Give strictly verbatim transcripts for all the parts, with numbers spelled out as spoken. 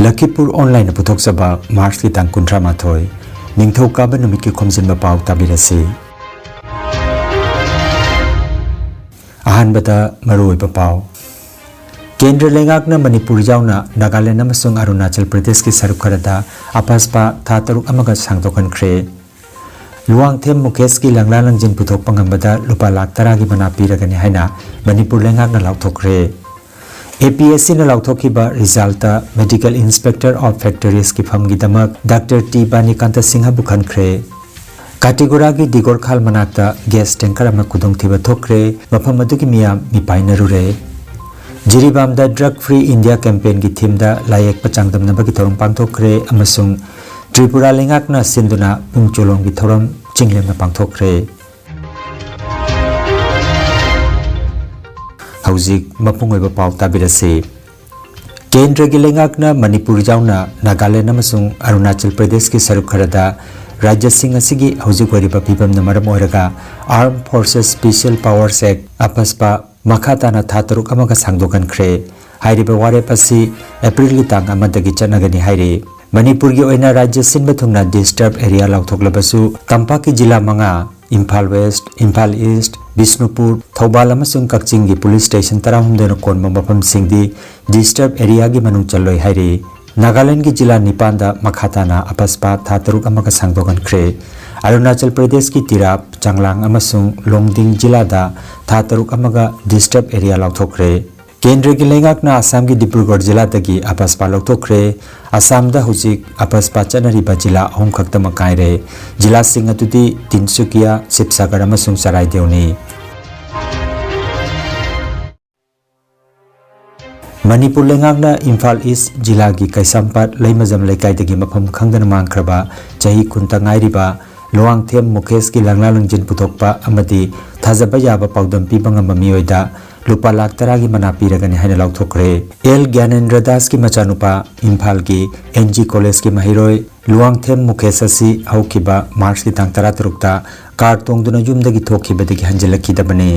ꯂꯈꯤꯄꯨꯔ ꯑꯣꯟꯂꯥꯏꯟꯅ ꯄꯨꯊꯣꯛꯆꯕ ꯃꯥꯔꯆꯀꯤ ꯇꯥꯡ ꯀꯨꯟꯊ꯭ꯔꯥ ꯃꯥꯊꯣꯏ, ꯅꯤꯡꯊꯧꯀꯥꯕ ꯅꯨꯃꯤꯠꯀꯤ ꯈꯣꯝꯖꯤꯟꯕ ꯄꯥꯎ ꯇꯥꯕꯤꯔꯁꯤ꯫ ꯑꯍꯥꯟꯕꯗ ꯃꯔꯨꯑꯣꯏꯕ ꯄꯥꯎ꯫ ꯀꯦꯟꯗ꯭ꯔ ꯂꯩꯉꯥꯛꯅ ꯃꯅꯤꯄꯨꯔ ꯌꯥꯎꯅ ꯅꯥꯒꯥꯂꯦꯟ ꯑꯃꯁꯨꯡ ꯑꯔꯨꯅꯥꯆꯜ ꯄ꯭ꯔꯗꯦꯁꯀꯤ ꯁꯔꯨꯛ ꯈꯔꯗ ꯑꯄꯥꯁꯄꯥ ꯊꯥ ꯇꯔꯨꯛ ꯑꯃꯒ ꯁꯥꯡꯗꯣꯛꯍꯟꯈ꯭ꯔꯦ꯫ ꯂꯨꯋꯥꯡꯊꯦꯝ ꯃꯨꯀꯦꯁꯀꯤ ꯂꯪꯂꯥ ꯂꯪꯖꯤꯟ ꯄꯨꯊꯣꯛꯄ ꯉꯝꯕꯗ ꯂꯨꯄꯥ ꯂꯥꯈ ꯇꯔꯥꯒꯤ ꯃꯅꯥ ꯄꯤꯔꯒꯅꯤ ꯍꯥꯏꯅ ꯃꯅꯤꯄꯨꯔ ꯂꯩꯉꯥꯛꯅ ꯂꯥꯎꯊꯣꯛꯈ꯭ꯔꯦ꯫ ꯑꯦ ꯄꯤ ꯑꯦꯁ ꯁꯤꯅ ꯂꯥꯎꯊꯣꯛꯈꯤꯕ result Medical Inspector of Factories ꯀꯤ ꯐꯝꯒꯤꯗꯃꯛ ꯗꯥꯛꯇꯔ ꯇꯤ ꯕꯥꯅꯤꯀꯥꯟꯇ ꯁꯤꯡꯍꯕꯨ ꯈꯟꯈ꯭ꯔꯦ꯫ ꯀꯥꯇꯤꯒꯨꯔꯥꯒꯤ ꯗꯤꯒꯣꯔꯈꯥꯜ ꯃꯅꯥꯛꯇ ꯒ꯭ꯌꯥꯁ ꯇꯦꯡꯀꯔ ꯑꯃ ꯈꯨꯗꯣꯡꯊꯤꯕ ꯊꯣꯛꯈ꯭ꯔꯦ꯫ ꯃꯐꯝ ꯑꯗꯨꯒꯤ ꯃꯤꯌꯥꯝ ꯃꯤꯄꯥꯏꯅꯔꯨꯔꯦ꯫ ꯖꯤꯔꯤꯕꯥꯝꯗ Drug Free India campaignꯒꯤ themeꯗ ꯂꯥꯏꯌꯦꯛꯄ ꯆꯥꯡꯗꯝꯅꯕꯒꯤ ꯊꯧꯔꯝ ꯄꯥꯡꯊꯣꯛꯈ꯭ꯔꯦ ꯑꯃꯁꯨꯡ ꯇ꯭ꯔꯤꯄꯨꯔꯥ ꯂꯩꯉꯥꯛꯅ ꯁꯤꯟꯗꯨꯅ ꯄꯨꯡ ꯆꯣꯂꯣꯝꯒꯤ ꯊꯧꯔꯝ ꯆꯤꯡꯂꯦꯝꯅ ꯄꯥꯡꯊꯣꯛꯈ꯭ꯔꯦ꯫ ꯍꯧꯖꯤꯛ ꯃꯄꯨꯡ ꯑꯣꯏꯕ ꯄꯥꯎ ꯇꯥꯕꯤꯔꯁꯤ꯫ ꯀꯦꯟꯗ꯭ꯔꯒꯤ ꯂꯩꯉꯥꯛꯅ ꯃꯅꯤꯄꯨꯔ ꯌꯥꯎꯅ ꯅꯥꯒꯥꯂꯦꯟ ꯑꯃꯁꯨꯡ ꯑꯔꯨꯅꯥꯆꯜ ꯄ꯭ꯔꯗꯦꯁꯀꯤ ꯁꯔꯨꯛ ꯈꯔꯗ ꯔꯥꯖ꯭ꯌꯁꯤꯡ ꯑꯁꯤꯒꯤ ꯍꯧꯖꯤꯛ ꯑꯣꯏꯔꯤꯕ ꯐꯤꯕꯝꯅ ꯃꯔꯝ ꯑꯣꯏꯔꯒ Armed Forces Special Powers Act, ꯑꯄꯁꯄ, ꯃꯈꯥ ꯇꯥꯅ ꯊꯥ ꯇꯔꯨꯛ ꯑꯃꯒ ꯁꯥꯡꯗꯣꯛꯍꯟꯈ꯭ꯔꯦ꯫ ꯍꯥꯏꯔꯤꯕ ꯋꯥꯔꯦꯞ ꯑꯁꯤ ꯑꯦꯄ꯭ꯔꯤꯜꯒꯤ ꯇꯥꯡ ꯑꯃꯗꯒꯤ ꯆꯠꯅꯒꯅꯤ ꯍꯥꯏꯔꯤ꯫ ꯃꯅꯤꯄꯨꯔꯒꯤ ꯑꯣꯏꯅ ꯔꯥꯖ꯭ꯌ ꯁꯤꯟꯕ ꯊꯨꯡꯅ ꯗꯤꯁꯇꯔꯕ ꯑꯦꯔꯤꯌꯥ ꯂꯥꯎꯊꯣꯛꯂꯕꯁꯨ, ꯇꯝꯄꯥꯛꯀꯤ ꯖꯤꯂꯥ ꯃꯉꯥ, ꯏꯝꯐꯥꯜ ꯋꯦꯁ꯭ꯠ, ꯏꯝꯐꯥꯜ ꯏꯁ꯭ꯠ, ꯕꯤꯁꯅꯨꯄꯨꯔ, ꯊꯧꯕꯥꯜ ꯑꯃꯁꯨꯡ ꯀꯛꯆꯤꯡꯒꯤ ꯄꯨꯂꯤꯁ ꯁ꯭ꯇꯦꯁꯟ ꯇꯔꯥꯍꯨꯝꯗꯣꯏꯅ ꯀꯣꯟꯕ ꯃꯐꯝꯁꯤꯡꯗꯤ ꯗꯤꯁꯇꯔꯕ ꯑꯦꯔꯤꯌꯥꯒꯤ ꯃꯅꯨꯡ ꯆꯜꯂꯣꯏ ꯍꯥꯏꯔꯤ꯫ ꯅꯥꯒꯥꯂꯦꯟꯗꯒꯤ ꯖꯤꯂꯥ ꯅꯤꯄꯥꯟꯗ ꯃꯈꯥ ꯇꯥꯅ ꯑꯄꯁꯄꯥ ꯊꯥ ꯇꯔꯨꯛ ꯑꯃꯒ ꯁꯥꯡꯗꯣꯛꯍꯟꯈ꯭ꯔꯦ꯫ ꯑꯔꯨꯅꯥꯆꯜ ꯄ꯭ꯔꯗꯦꯁꯀꯤ ꯇꯤꯔꯥꯞ, ꯆꯥꯡꯂꯥꯡ ꯑꯃꯁꯨꯡ ꯂꯣꯡꯗꯤꯡ ꯖꯤꯂꯥꯗ ꯊꯥ ꯇꯔꯨꯛ ꯑꯃꯒ ꯗꯤꯁꯇꯔꯕ ꯑꯦꯔꯤꯌꯥ ꯂꯥꯎꯊꯣꯛꯈ꯭ꯔꯦ꯫ ꯀꯦꯟꯗ꯭ꯔꯒꯤ ꯂꯩꯉꯥꯛꯅ ꯑꯁꯥꯝꯒꯤ ꯗꯤꯕ꯭ꯔꯨꯒꯔ ꯖꯤꯂꯥꯗꯒꯤ ꯑꯄꯁꯄꯥ ꯂꯧꯊꯣꯛꯈ꯭ꯔꯦ꯫ ꯑꯁꯥꯝꯗ ꯍꯧꯖꯤꯛ ꯑꯄꯁꯄꯥ ꯆꯠꯅꯔꯤꯕ ꯖꯤꯂꯥ ꯑꯍꯨꯝ ꯈꯛꯇꯃꯛ ꯉꯥꯏꯔꯦ꯫ ꯖꯤꯂꯥꯁꯤꯡ ꯑꯗꯨꯗꯤ ꯇꯤꯟꯁꯨꯀꯤꯌꯥ, ꯁꯤꯕꯁꯥꯒꯔ ꯑꯃꯁꯨꯡ ꯆꯔꯥꯏꯗꯦꯎꯅꯤ꯫ ꯃꯅꯤꯄꯨꯔ ꯂꯩꯉꯥꯛꯅ ꯏꯝꯐꯥꯜ ꯏꯁ꯭ꯠ ꯖꯤꯂꯥꯒꯤ ꯀꯩꯁꯥꯝꯄꯥꯠ ꯂꯩꯃꯖꯝ ꯂꯩꯀꯥꯏꯗꯒꯤ ꯃꯐꯝ ꯈꯪꯗꯅ ꯃꯥꯡꯈ꯭ꯔꯕ ꯆꯍꯤ ꯀꯨꯟꯇ ꯉꯥꯏꯔꯤꯕ ꯂꯨꯋꯥꯡꯊꯦꯝ ꯃꯨꯀꯦꯁꯀꯤ ꯂꯪꯂꯥ ꯂꯪꯖꯤꯟ ꯄꯨꯊꯣꯛꯄ ꯑꯃꯗꯤ ꯊꯥꯖꯕ ꯌꯥꯕ ꯄꯥꯎꯗꯝ ꯄꯤꯕ ꯉꯝꯕ ꯃꯤꯑꯣꯏꯗ ꯂꯨꯄꯥ ꯂꯥꯈ ꯇꯔꯥꯒꯤ ꯃꯅꯥ ꯄꯤꯔꯒꯅꯤ ꯍꯥꯏꯅ ꯂꯥꯎꯊꯣꯛꯈ꯭ꯔꯦ꯫ ꯑꯦꯜ ꯒ꯭ꯌꯥꯅꯦꯟꯗ꯭ꯔ ꯗꯥꯁꯀꯤ ꯃꯆꯥꯅꯨꯄꯥ, ꯏꯝꯐꯥꯜꯒꯤ ꯑꯦꯟ ꯖꯤ ꯀꯣꯂꯦꯖꯀꯤ ꯃꯍꯩꯔꯣꯏ ꯂꯨꯋꯥꯡꯊꯦꯝ ꯃꯨꯀꯦꯁ ꯑꯁꯤ ꯍꯧꯈꯤꯕ ꯃꯥꯔꯆꯀꯤ ꯇꯥꯡ ꯇꯔꯥꯇꯔꯨꯛꯇ ꯀꯥꯔ ꯇꯣꯡꯗꯨꯅ ꯌꯨꯝꯗꯒꯤ ꯊꯣꯛꯈꯤꯕꯗꯒꯤ ꯍꯟꯖꯤꯜꯂꯛꯈꯤꯗꯕꯅꯤ꯫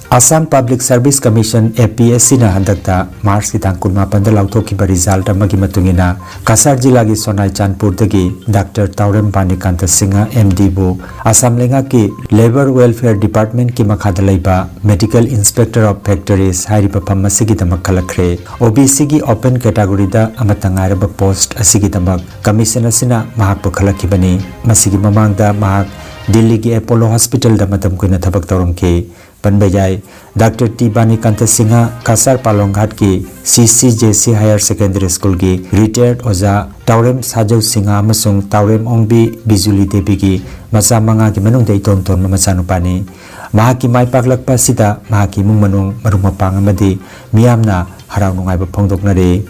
Assam Public Service Commission, A P S C ꯅ ꯍꯟꯗꯛꯇ ꯃꯥꯔꯆꯀꯤ ꯇꯥꯡ ꯀꯨꯟꯃꯥꯄꯟꯗ ꯂꯥꯎꯊꯣꯛꯈꯤꯕ ꯔꯤꯖꯜꯠ ꯑꯃꯒꯤ ꯃꯇꯨꯡ ꯏꯟꯅ, ꯀꯁꯥꯔ ꯖꯤꯂꯥꯒꯤ ꯁꯣꯅꯥꯏ ꯆꯥꯟꯄꯨꯔꯗꯒꯤ ꯗꯥꯛꯇꯔ ꯇꯥꯎꯔꯦꯝ ꯕꯥꯅꯤꯀꯥꯟꯇ ꯁꯤꯡꯍ, M D ꯕꯨ ꯑꯁꯥꯝ ꯂꯩꯉꯥꯛꯀꯤ Labour Welfare Department ꯀꯤ ꯃꯈꯥꯗ ꯂꯩꯕ Medical Inspector of Factories ꯍꯥꯏꯔꯤꯕ ꯐꯝ ꯑꯁꯤꯒꯤꯗꯃꯛ ꯈꯜꯂꯛꯈ꯭ꯔꯦ꯫ O B C ꯒꯤ open category ꯗ ꯑꯃꯠꯇ ꯉꯥꯏꯔꯕ ꯄꯣꯁꯠ ꯑꯁꯤꯒꯤꯗꯃꯛ ꯀꯃꯤꯁꯟ ꯑꯁꯤꯅ ꯃꯍꯥꯛꯄꯨ ꯈꯜꯂꯛꯈꯤꯕꯅꯤ꯫ ꯃꯁꯤꯒꯤ ꯃꯃꯥꯡꯗ ꯃꯍꯥꯛ ꯗꯤꯜꯂꯤꯒꯤ ꯑꯦꯄꯣꯂꯣ ꯍꯣꯁꯄꯤꯇꯥꯜꯗ ꯃꯇꯝ ꯀꯨꯏꯅ ꯊꯕꯛ ꯇꯧꯔꯝꯈꯤ꯫ ꯄꯟꯕ ꯌꯥꯏ꯫ ꯗꯥꯛꯇꯔ ꯇꯤ ꯕꯥꯅꯤꯀꯥꯟꯇ ꯁꯤꯡꯍ ꯀꯁꯥꯔ ꯄꯥꯂꯣꯡꯒꯥꯠꯀꯤ C C J C Higher Secondary School ꯒꯤ retired ꯑꯣꯖꯥ ꯇꯥꯎꯔꯦꯝ ꯁꯥꯖꯧ ꯁꯤꯡꯍ ꯑꯃꯁꯨꯡ ꯇꯥꯎꯔꯦꯝ ꯑꯣꯡꯕꯤ ꯕꯤꯖꯨꯂꯤ ꯗꯦꯕꯤꯒꯤ ꯃꯆꯥ ꯃꯉꯥꯒꯤ ꯃꯅꯨꯡꯗ ꯏꯇꯣꯟ ꯇꯣꯟꯕ ꯃꯆꯥꯅꯨꯄꯥꯅꯤ꯫ ꯃꯍꯥꯛꯀꯤ ꯃꯥꯏ ꯄꯥꯛꯂꯛꯄ ꯑꯁꯤꯗ ꯃꯍꯥꯛꯀꯤ ꯏꯃꯨꯡ ꯃꯅꯨꯡ, ꯃꯔꯨꯞ ꯃꯄꯥꯡ ꯑꯃꯗꯤ ꯃꯤꯌꯥꯝꯅ ꯍꯔꯥꯎ ꯅꯨꯡꯉꯥꯏꯕ ꯐꯣꯡꯗꯣꯛꯅꯔꯤ꯫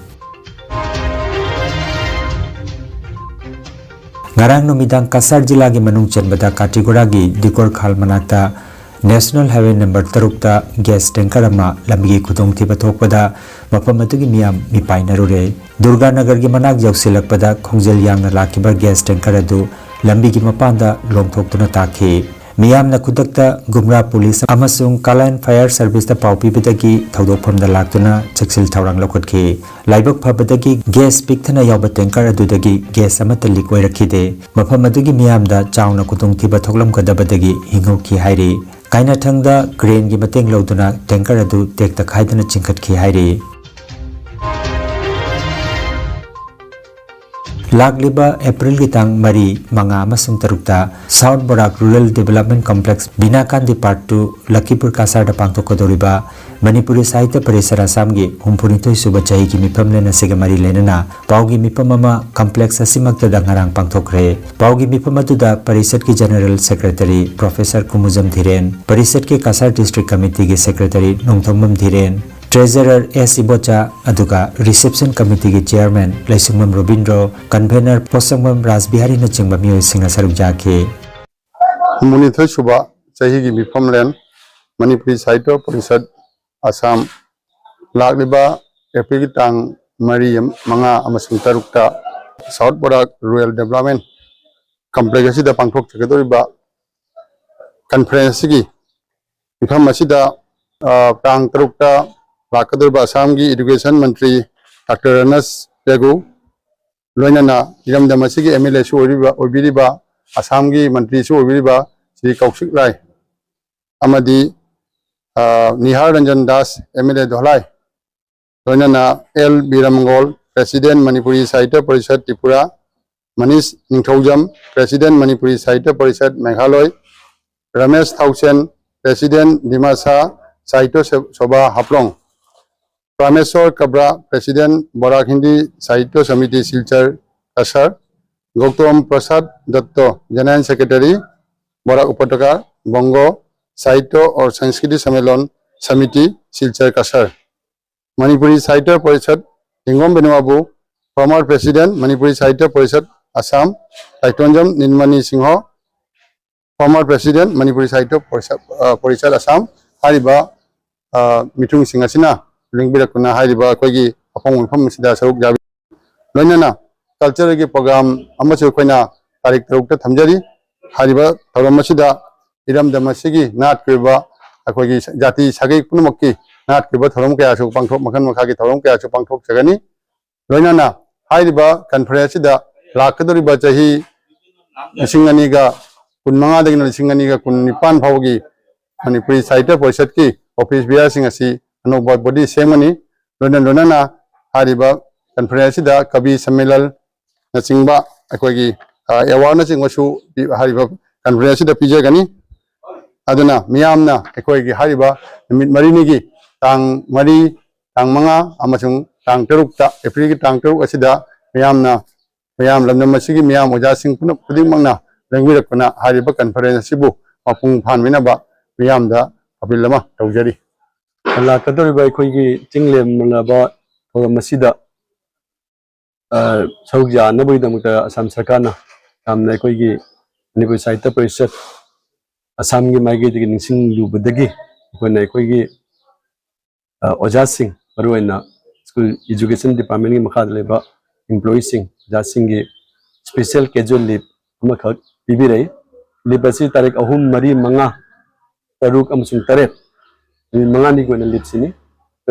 ꯉꯔꯥꯡ ꯅꯨꯃꯤꯗꯥꯡ ꯀꯁꯥꯔ ꯖꯤꯂꯥꯒꯤ ꯃꯅꯨꯡ ꯆꯟꯕꯗ ꯀꯥꯇꯤꯒꯨꯔꯥꯒꯤ ꯗꯤꯀꯣꯔꯈꯥꯜ ꯃꯅꯥꯛꯇ National Highway number ꯇꯔꯨꯛꯇ gas tanker ꯑꯃ ꯂꯝꯕꯤꯒꯤ ꯈꯨꯗꯣꯡꯊꯤꯕ ꯊꯣꯛꯄꯗ ꯃꯐꯝ ꯑꯗꯨꯒꯤ ꯃꯤꯌꯥꯝ ꯃꯤꯄꯥꯏꯅꯔꯨꯔꯦ꯫ ꯗꯨꯔꯒꯥꯅꯒꯔꯒꯤ ꯃꯅꯥꯛ ꯌꯧꯁꯤꯜꯂꯛꯄꯗ ꯈꯣꯡꯖꯦꯜ ꯌꯥꯡꯅ ꯂꯥꯛꯈꯤꯕ gas tanker ꯑꯗꯨ ꯂꯝꯕꯤꯒꯤ ꯃꯄꯥꯟꯗ ꯂꯣꯡꯊꯣꯛꯇꯨꯅ ꯇꯥꯈꯤ꯫ ꯃꯤꯌꯥꯝꯅ ꯈꯨꯗꯛꯇ ꯒꯨꯝꯔꯥ ꯄꯨꯂꯤꯁ ꯑꯃꯁꯨꯡ ꯀꯂꯥꯏꯟ Fire Service ꯇ ꯄꯥꯎ ꯄꯤꯕꯗꯒꯤ ꯊꯧꯗꯣꯛꯐꯝꯗ ꯂꯥꯛꯇꯨꯅ ꯆꯦꯛꯁꯤꯜ ꯊꯧꯔꯥꯡ ꯂꯧꯈꯠꯈꯤ꯫ ꯂꯥꯏꯕꯛ ꯐꯕꯗꯒꯤ gas ꯄꯤꯛꯊꯅ ꯌꯥꯎꯕ tanker ꯑꯗꯨꯗꯒꯤ gas ꯑꯃꯠꯇ leak ꯑꯣꯏꯔꯛꯈꯤꯗꯦ꯫ ꯃꯐꯝ ꯑꯗꯨꯒꯤ ꯃꯤꯌꯥꯝꯗ ꯆꯥꯎꯅ ꯈꯨꯗꯣꯡꯊꯤꯕ ꯊꯣꯛꯂꯝꯒꯗꯕꯗꯒꯤ ꯍꯤꯡꯍꯧꯈꯤ ꯍꯥꯏꯔꯤ꯫ ꯀꯥꯏꯅꯊꯪꯗ crane ꯒꯤ ꯃꯇꯦꯡ ꯂꯧꯗꯨꯅ tanker ꯑꯗꯨ ꯇꯦꯛꯇ ꯀꯥꯏꯗꯅ ꯆꯤꯡꯈꯠꯈꯤ ꯍꯥꯏꯔꯤ꯫ ꯂꯥꯛꯂꯤꯕ ꯑꯦꯄ꯭ꯔꯤꯜꯒꯤ ꯇꯥꯡ ꯃꯔꯤ, ꯃꯉꯥ ꯑꯃꯁꯨꯡ ꯇꯔꯨꯛꯇ South Barak Rural Development Complex, ꯕꯤꯅꯥꯀꯥꯟꯗꯤ Part two, ꯂꯈꯤꯄꯨꯔ ꯀꯁꯥꯔꯗ ꯄꯥꯡꯊꯣꯛꯀꯗꯧꯔꯤꯕ Manipuri Sahitya parishad ꯑꯁꯥꯝꯒꯤ ꯍꯨꯝꯐꯨꯅꯤꯊꯣꯏ ꯁꯨꯕ ꯆꯍꯤꯒꯤ ꯃꯤꯐꯝꯂꯦꯟ ꯑꯁꯤꯒ ꯃꯔꯤ ꯂꯩꯅꯅ ꯄꯥꯎꯒꯤ ꯃꯤꯐꯝ ꯑꯃ complex ꯑꯁꯤꯃꯛꯇꯗ ꯉꯔꯥꯡ ꯄꯥꯡꯊꯣꯛꯈ꯭ꯔꯦ꯫ ꯄꯥꯎꯒꯤ ꯃꯤꯐꯝ ꯑꯗꯨꯗ ꯄꯔꯤꯁꯠꯀꯤ General Secretary Professor ꯀꯨꯃꯨꯖꯝ ꯙꯤꯔꯦꯟ, ꯄꯔꯤꯁꯠꯀꯤ Cachar District Committee ꯒꯤ Secretary ꯅꯣꯡꯊꯣꯝꯕꯝ ꯙꯤꯔꯦꯟ, Treasurer ꯑꯦꯁ ꯏꯕꯣꯆꯥ, ꯑꯗꯨꯒ Reception Committee ꯒꯤ Chairman ꯂꯩꯁꯨꯡꯕꯝ ꯔꯣꯕꯤꯟꯗ꯭ꯔꯣ, Convener ꯄꯣꯠꯁꯪꯕꯝ ꯔꯥꯖꯕꯤꯍꯥꯔꯤꯅꯆꯤꯡꯕ ꯃꯤꯑꯣꯏꯁꯤꯡꯅ ꯁꯔꯨꯛ ꯌꯥꯈꯤ꯫ ꯍꯨꯝꯐꯨꯅꯤꯊꯣꯏ ꯁꯨꯕ ꯆꯍꯤꯒꯤ ꯃꯤꯐꯝꯂꯦꯟ, ꯃꯅꯤꯄꯨꯔꯤ ꯁꯥꯍꯤꯇ꯭ꯌ ꯄꯔꯤꯁꯠ ꯑꯁꯥꯝ, ꯂꯥꯛꯂꯤꯕ ꯑꯦꯄ꯭ꯔꯤꯜꯒꯤ ꯇꯥꯡ ꯃꯔꯤ, ꯃꯉꯥ ꯑꯃꯁꯨꯡ ꯇꯔꯨꯛꯇ South Barak Rural Development Complex ꯑꯁꯤꯗ ꯄꯥꯡꯊꯣꯛꯆꯒꯗꯧꯔꯤꯕ conference ꯑꯁꯤꯒꯤ ꯃꯤꯐꯝ ꯑꯁꯤꯗ ꯑ, ꯇꯥꯡ ꯇꯔꯨꯛꯇ ꯂꯥꯛꯀꯗꯧꯔꯤꯕ ꯑꯁꯥꯝꯒꯤ ꯏꯗꯨꯀꯦꯁꯟ ꯃꯟꯇ꯭ꯔꯤ ꯗꯥꯛꯇꯔ ꯔꯅꯁ ꯄꯦꯒꯨ, ꯂꯣꯏꯅꯅ ꯏꯔꯝꯗꯝ ꯑꯁꯤꯒꯤ ꯑꯦꯝ ꯑꯦꯜ ꯑꯦꯁꯨ ꯑꯣꯏꯔꯤꯕ, ꯑꯣꯏꯕꯤꯔꯤꯕ ꯑꯁꯥꯝꯒꯤ ꯃꯟꯇ꯭ꯔꯤꯁꯨ ꯑꯣꯏꯕꯤꯔꯤꯕ ꯁ꯭ꯔꯤ ꯀꯧꯁꯤꯛ ꯔꯥꯏ ꯑꯃꯗꯤ, ꯑ, Nihar Ranjan Das, M L A Dholai, ꯂꯣꯏꯅꯅ L Birmangol, president Manipuri Sahitya Parishad Tripura, Manish Ningthoujam, president Manipuri Sahitya Parishad Meghalaya, Ramesh Thaosen, president Dimasa Sahitya ꯁꯦ-, Shobha Haflong, Prameshwar Kabra, president Barak Hindi Sahitya Samiti Silchar Cachar, Gautam Prasad Datta, general secretary, Barak Upatyaka, Banga Sahitya ꯑꯣꯔ ꯁꯪꯁꯀ꯭ꯔꯤꯇꯤ ꯁꯝꯃꯦꯂꯟ ꯁꯃꯤꯇꯤ ꯁꯤꯜꯆꯔ ꯀꯁꯔ, ꯃꯅꯤꯄꯨꯔꯤ ꯁꯥꯍꯤꯇ꯭ꯌ ꯄꯔꯤꯁꯠ, ꯍꯤꯡꯒꯣꯝ ꯕꯦꯅꯨꯋꯥꯕꯨ, former president Manipuri Sahitya Parishad Assam, ꯂꯥꯏꯇꯣꯟꯖꯝ ꯅꯤꯜꯃꯅꯤ Singh, former president Manipuri Sahitya parishad, ꯑ, ꯄꯔꯤꯁꯠ ꯑꯁꯥꯝ, ꯍꯥꯏꯔꯤꯕ, ꯑ, ꯃꯤꯊꯨꯡꯁꯤꯡ ꯑꯁꯤꯅ ꯂꯦꯡꯕꯤꯔꯛꯇꯨꯅ ꯍꯥꯏꯔꯤꯕ ꯑꯩꯈꯣꯏꯒꯤ ꯑꯐꯣꯡꯕ ꯃꯐꯝ ꯑꯁꯤꯗ ꯁꯔꯨꯛ ꯌꯥꯕꯤ-, ꯂꯣꯏꯅꯅ ꯀꯜꯆꯔꯦꯜꯒꯤ ꯄ꯭ꯔꯣꯒ꯭ꯔꯥꯝ ꯑꯃꯁꯨ ꯑꯩꯈꯣꯏꯅ ꯇꯥꯔꯤꯛ ꯇꯔꯨꯛꯇ ꯊꯝꯖꯔꯤ꯫ ꯍꯥꯏꯔꯤꯕ ꯊꯧꯔꯝ ꯑꯁꯤꯗ ꯏꯔꯝꯗꯝ ꯑꯁꯤꯒꯤ ꯅꯥꯠꯀꯤ ꯑꯣꯏꯕ, ꯑꯩꯈꯣꯏꯒꯤ ꯖꯥꯇꯤ ꯁꯥꯒꯩ ꯄꯨꯝꯅꯃꯛꯀꯤ ꯅꯥꯠꯀꯤ ꯑꯣꯏꯕ ꯊꯧꯔꯝ ꯀꯌꯥꯁꯨ ꯄꯥꯡꯊꯣꯛ, ꯃꯈꯜ ꯃꯈꯥꯒꯤ ꯊꯧꯔꯝ ꯀꯌꯥꯁꯨ ꯄꯥꯡꯊꯣꯛꯆꯒꯅꯤ꯫ ꯂꯣꯏꯅꯅ ꯍꯥꯏꯔꯤꯕ ꯀꯟꯐꯔꯦꯟꯁ ꯑꯁꯤꯗ ꯂꯥꯛꯀꯗꯧꯔꯤꯕ ꯆꯍꯤ ꯂꯤꯁꯤꯡ ꯑꯅꯤꯒ ꯀꯨꯟꯃꯉꯥꯗꯒꯤꯅ ꯂꯤꯁꯤꯡ ꯑꯅꯤꯒ ꯀꯨꯟꯅꯤꯄꯥꯟ ꯐꯥꯎꯕꯒꯤ ꯃꯅꯤꯄꯨꯔꯤ ꯁꯥꯍꯤꯇ꯭ꯌ ꯄꯔꯤꯁꯠꯀꯤ ꯑꯣꯐꯤꯁ ꯕꯤꯌꯥꯔꯁꯤꯡ ꯑꯁꯤ ꯑꯅꯧꯕ ꯕꯣꯗꯤ ꯁꯦꯝꯒꯅꯤ꯫ ꯂꯣꯏꯅ ꯂꯣꯏꯅꯅ ꯍꯥꯏꯔꯤꯕ ꯀꯟꯐꯔꯦꯟꯁ ꯑꯁꯤꯗ ꯀꯕꯤ ꯁꯝꯃꯦꯂꯟ ꯅꯆꯤꯡꯕ ꯑꯩꯈꯣꯏꯒꯤ, ꯑ, ꯑꯦꯋꯥꯔꯗꯅꯆꯤꯡꯕꯁꯨ ꯄꯤ-, ꯍꯥꯏꯔꯤꯕ ꯀꯟꯐꯔꯦꯟꯁ ꯑꯁꯤꯗ ꯄꯤꯖꯒꯅꯤ꯫ ꯑꯗꯨꯅ ꯃꯤꯌꯥꯝꯅ ꯑꯩꯈꯣꯏꯒꯤ ꯍꯥꯏꯔꯤꯕ ꯅꯨꯃꯤꯠ ꯃꯔꯤꯅꯤꯒꯤ, ꯇꯥꯡ ꯃꯔꯤ, ꯇꯥꯡ ꯃꯉꯥ ꯑꯃꯁꯨꯡ ꯇꯥꯡ ꯇꯔꯨꯛꯇ, ꯑꯦꯄ꯭ꯔꯤꯜꯒꯤ ꯇꯥꯡ ꯇꯔꯨꯛ ꯑꯁꯤꯗ ꯃꯤꯌꯥꯝꯅ, ꯃꯤꯌꯥꯝ, ꯂꯝꯗꯝ ꯑꯁꯤꯒꯤ ꯃꯤꯌꯥꯝ ꯑꯣꯖꯥꯁꯤꯡ ꯄꯨꯝꯅ-, ꯈꯨꯗꯤꯡꯃꯛꯅ ꯂꯦꯡꯕꯤꯔꯛꯇꯨꯅ ꯍꯥꯏꯔꯤꯕ ꯀꯟꯐꯔꯦꯟꯁ ꯑꯁꯤꯕꯨ ꯃꯄꯨꯡ ꯐꯥꯍꯟꯕꯤꯅꯕ ꯃꯤꯌꯥꯝꯗ ꯑꯄꯤꯜ ꯑꯃ ꯇꯧꯖꯔꯤ꯫ ꯂꯥꯛꯀꯗꯧꯔꯤꯕ ꯑꯩꯈꯣꯏꯒꯤ ꯆꯤꯡ ꯂꯦꯝꯂꯕ ꯊꯧꯔꯝ ꯑꯁꯤꯗ ꯑ, ꯁꯔꯨꯛ ꯌꯥꯅꯕꯒꯤꯗꯃꯛꯇ ꯑꯁꯥꯝ ꯁꯔꯀꯥꯔꯅ ꯌꯥꯝꯅ ꯑꯩꯈꯣꯏꯒꯤ ꯃꯅꯤꯄꯨꯔ ꯁꯥꯍꯤꯇ꯭ꯌ ꯄꯔꯤꯁꯠ ꯑꯁꯥꯝꯒꯤ ꯃꯥꯏꯀꯩꯗꯒꯤ ꯅꯤꯡꯁꯤꯡꯂꯨꯕꯗꯒꯤ ꯑꯩꯈꯣꯏꯅ ꯑꯩꯈꯣꯏꯒꯤ, ꯑ, ꯑꯣꯖꯥꯁꯤꯡ, ꯃꯔꯨꯑꯣꯏꯅ ꯁ꯭ꯀꯨꯜ ꯏꯖꯨꯀꯦꯁꯟ ꯗꯤꯄꯥꯔꯠꯃꯦꯟꯒꯤ ꯃꯈꯥꯗ ꯂꯩꯕ ꯏꯝꯄ꯭ꯂꯣꯌꯤꯁꯤꯡ, ꯑꯣꯖꯥꯁꯤꯡꯒꯤ ꯁ꯭ꯄꯦꯁꯦꯜ ꯀꯦꯖꯨꯋꯦꯜ ꯂꯤꯞ ꯑꯃꯈꯛ ꯄꯤꯕꯤꯔꯛꯏ꯫ ꯂꯤꯞ ꯑꯁꯤ ꯇꯥꯔꯤꯛ ꯑꯍꯨꯝ, ꯃꯔꯤ, ꯃꯉꯥ, ꯇꯔꯨꯛ ꯑꯃꯁꯨꯡ ꯇꯔꯦꯠ ꯅꯨꯃꯤꯠ ꯃꯉꯥꯅꯤꯒꯤ ꯑꯣꯏꯅ ꯂꯤꯞꯁꯤꯅꯤ꯫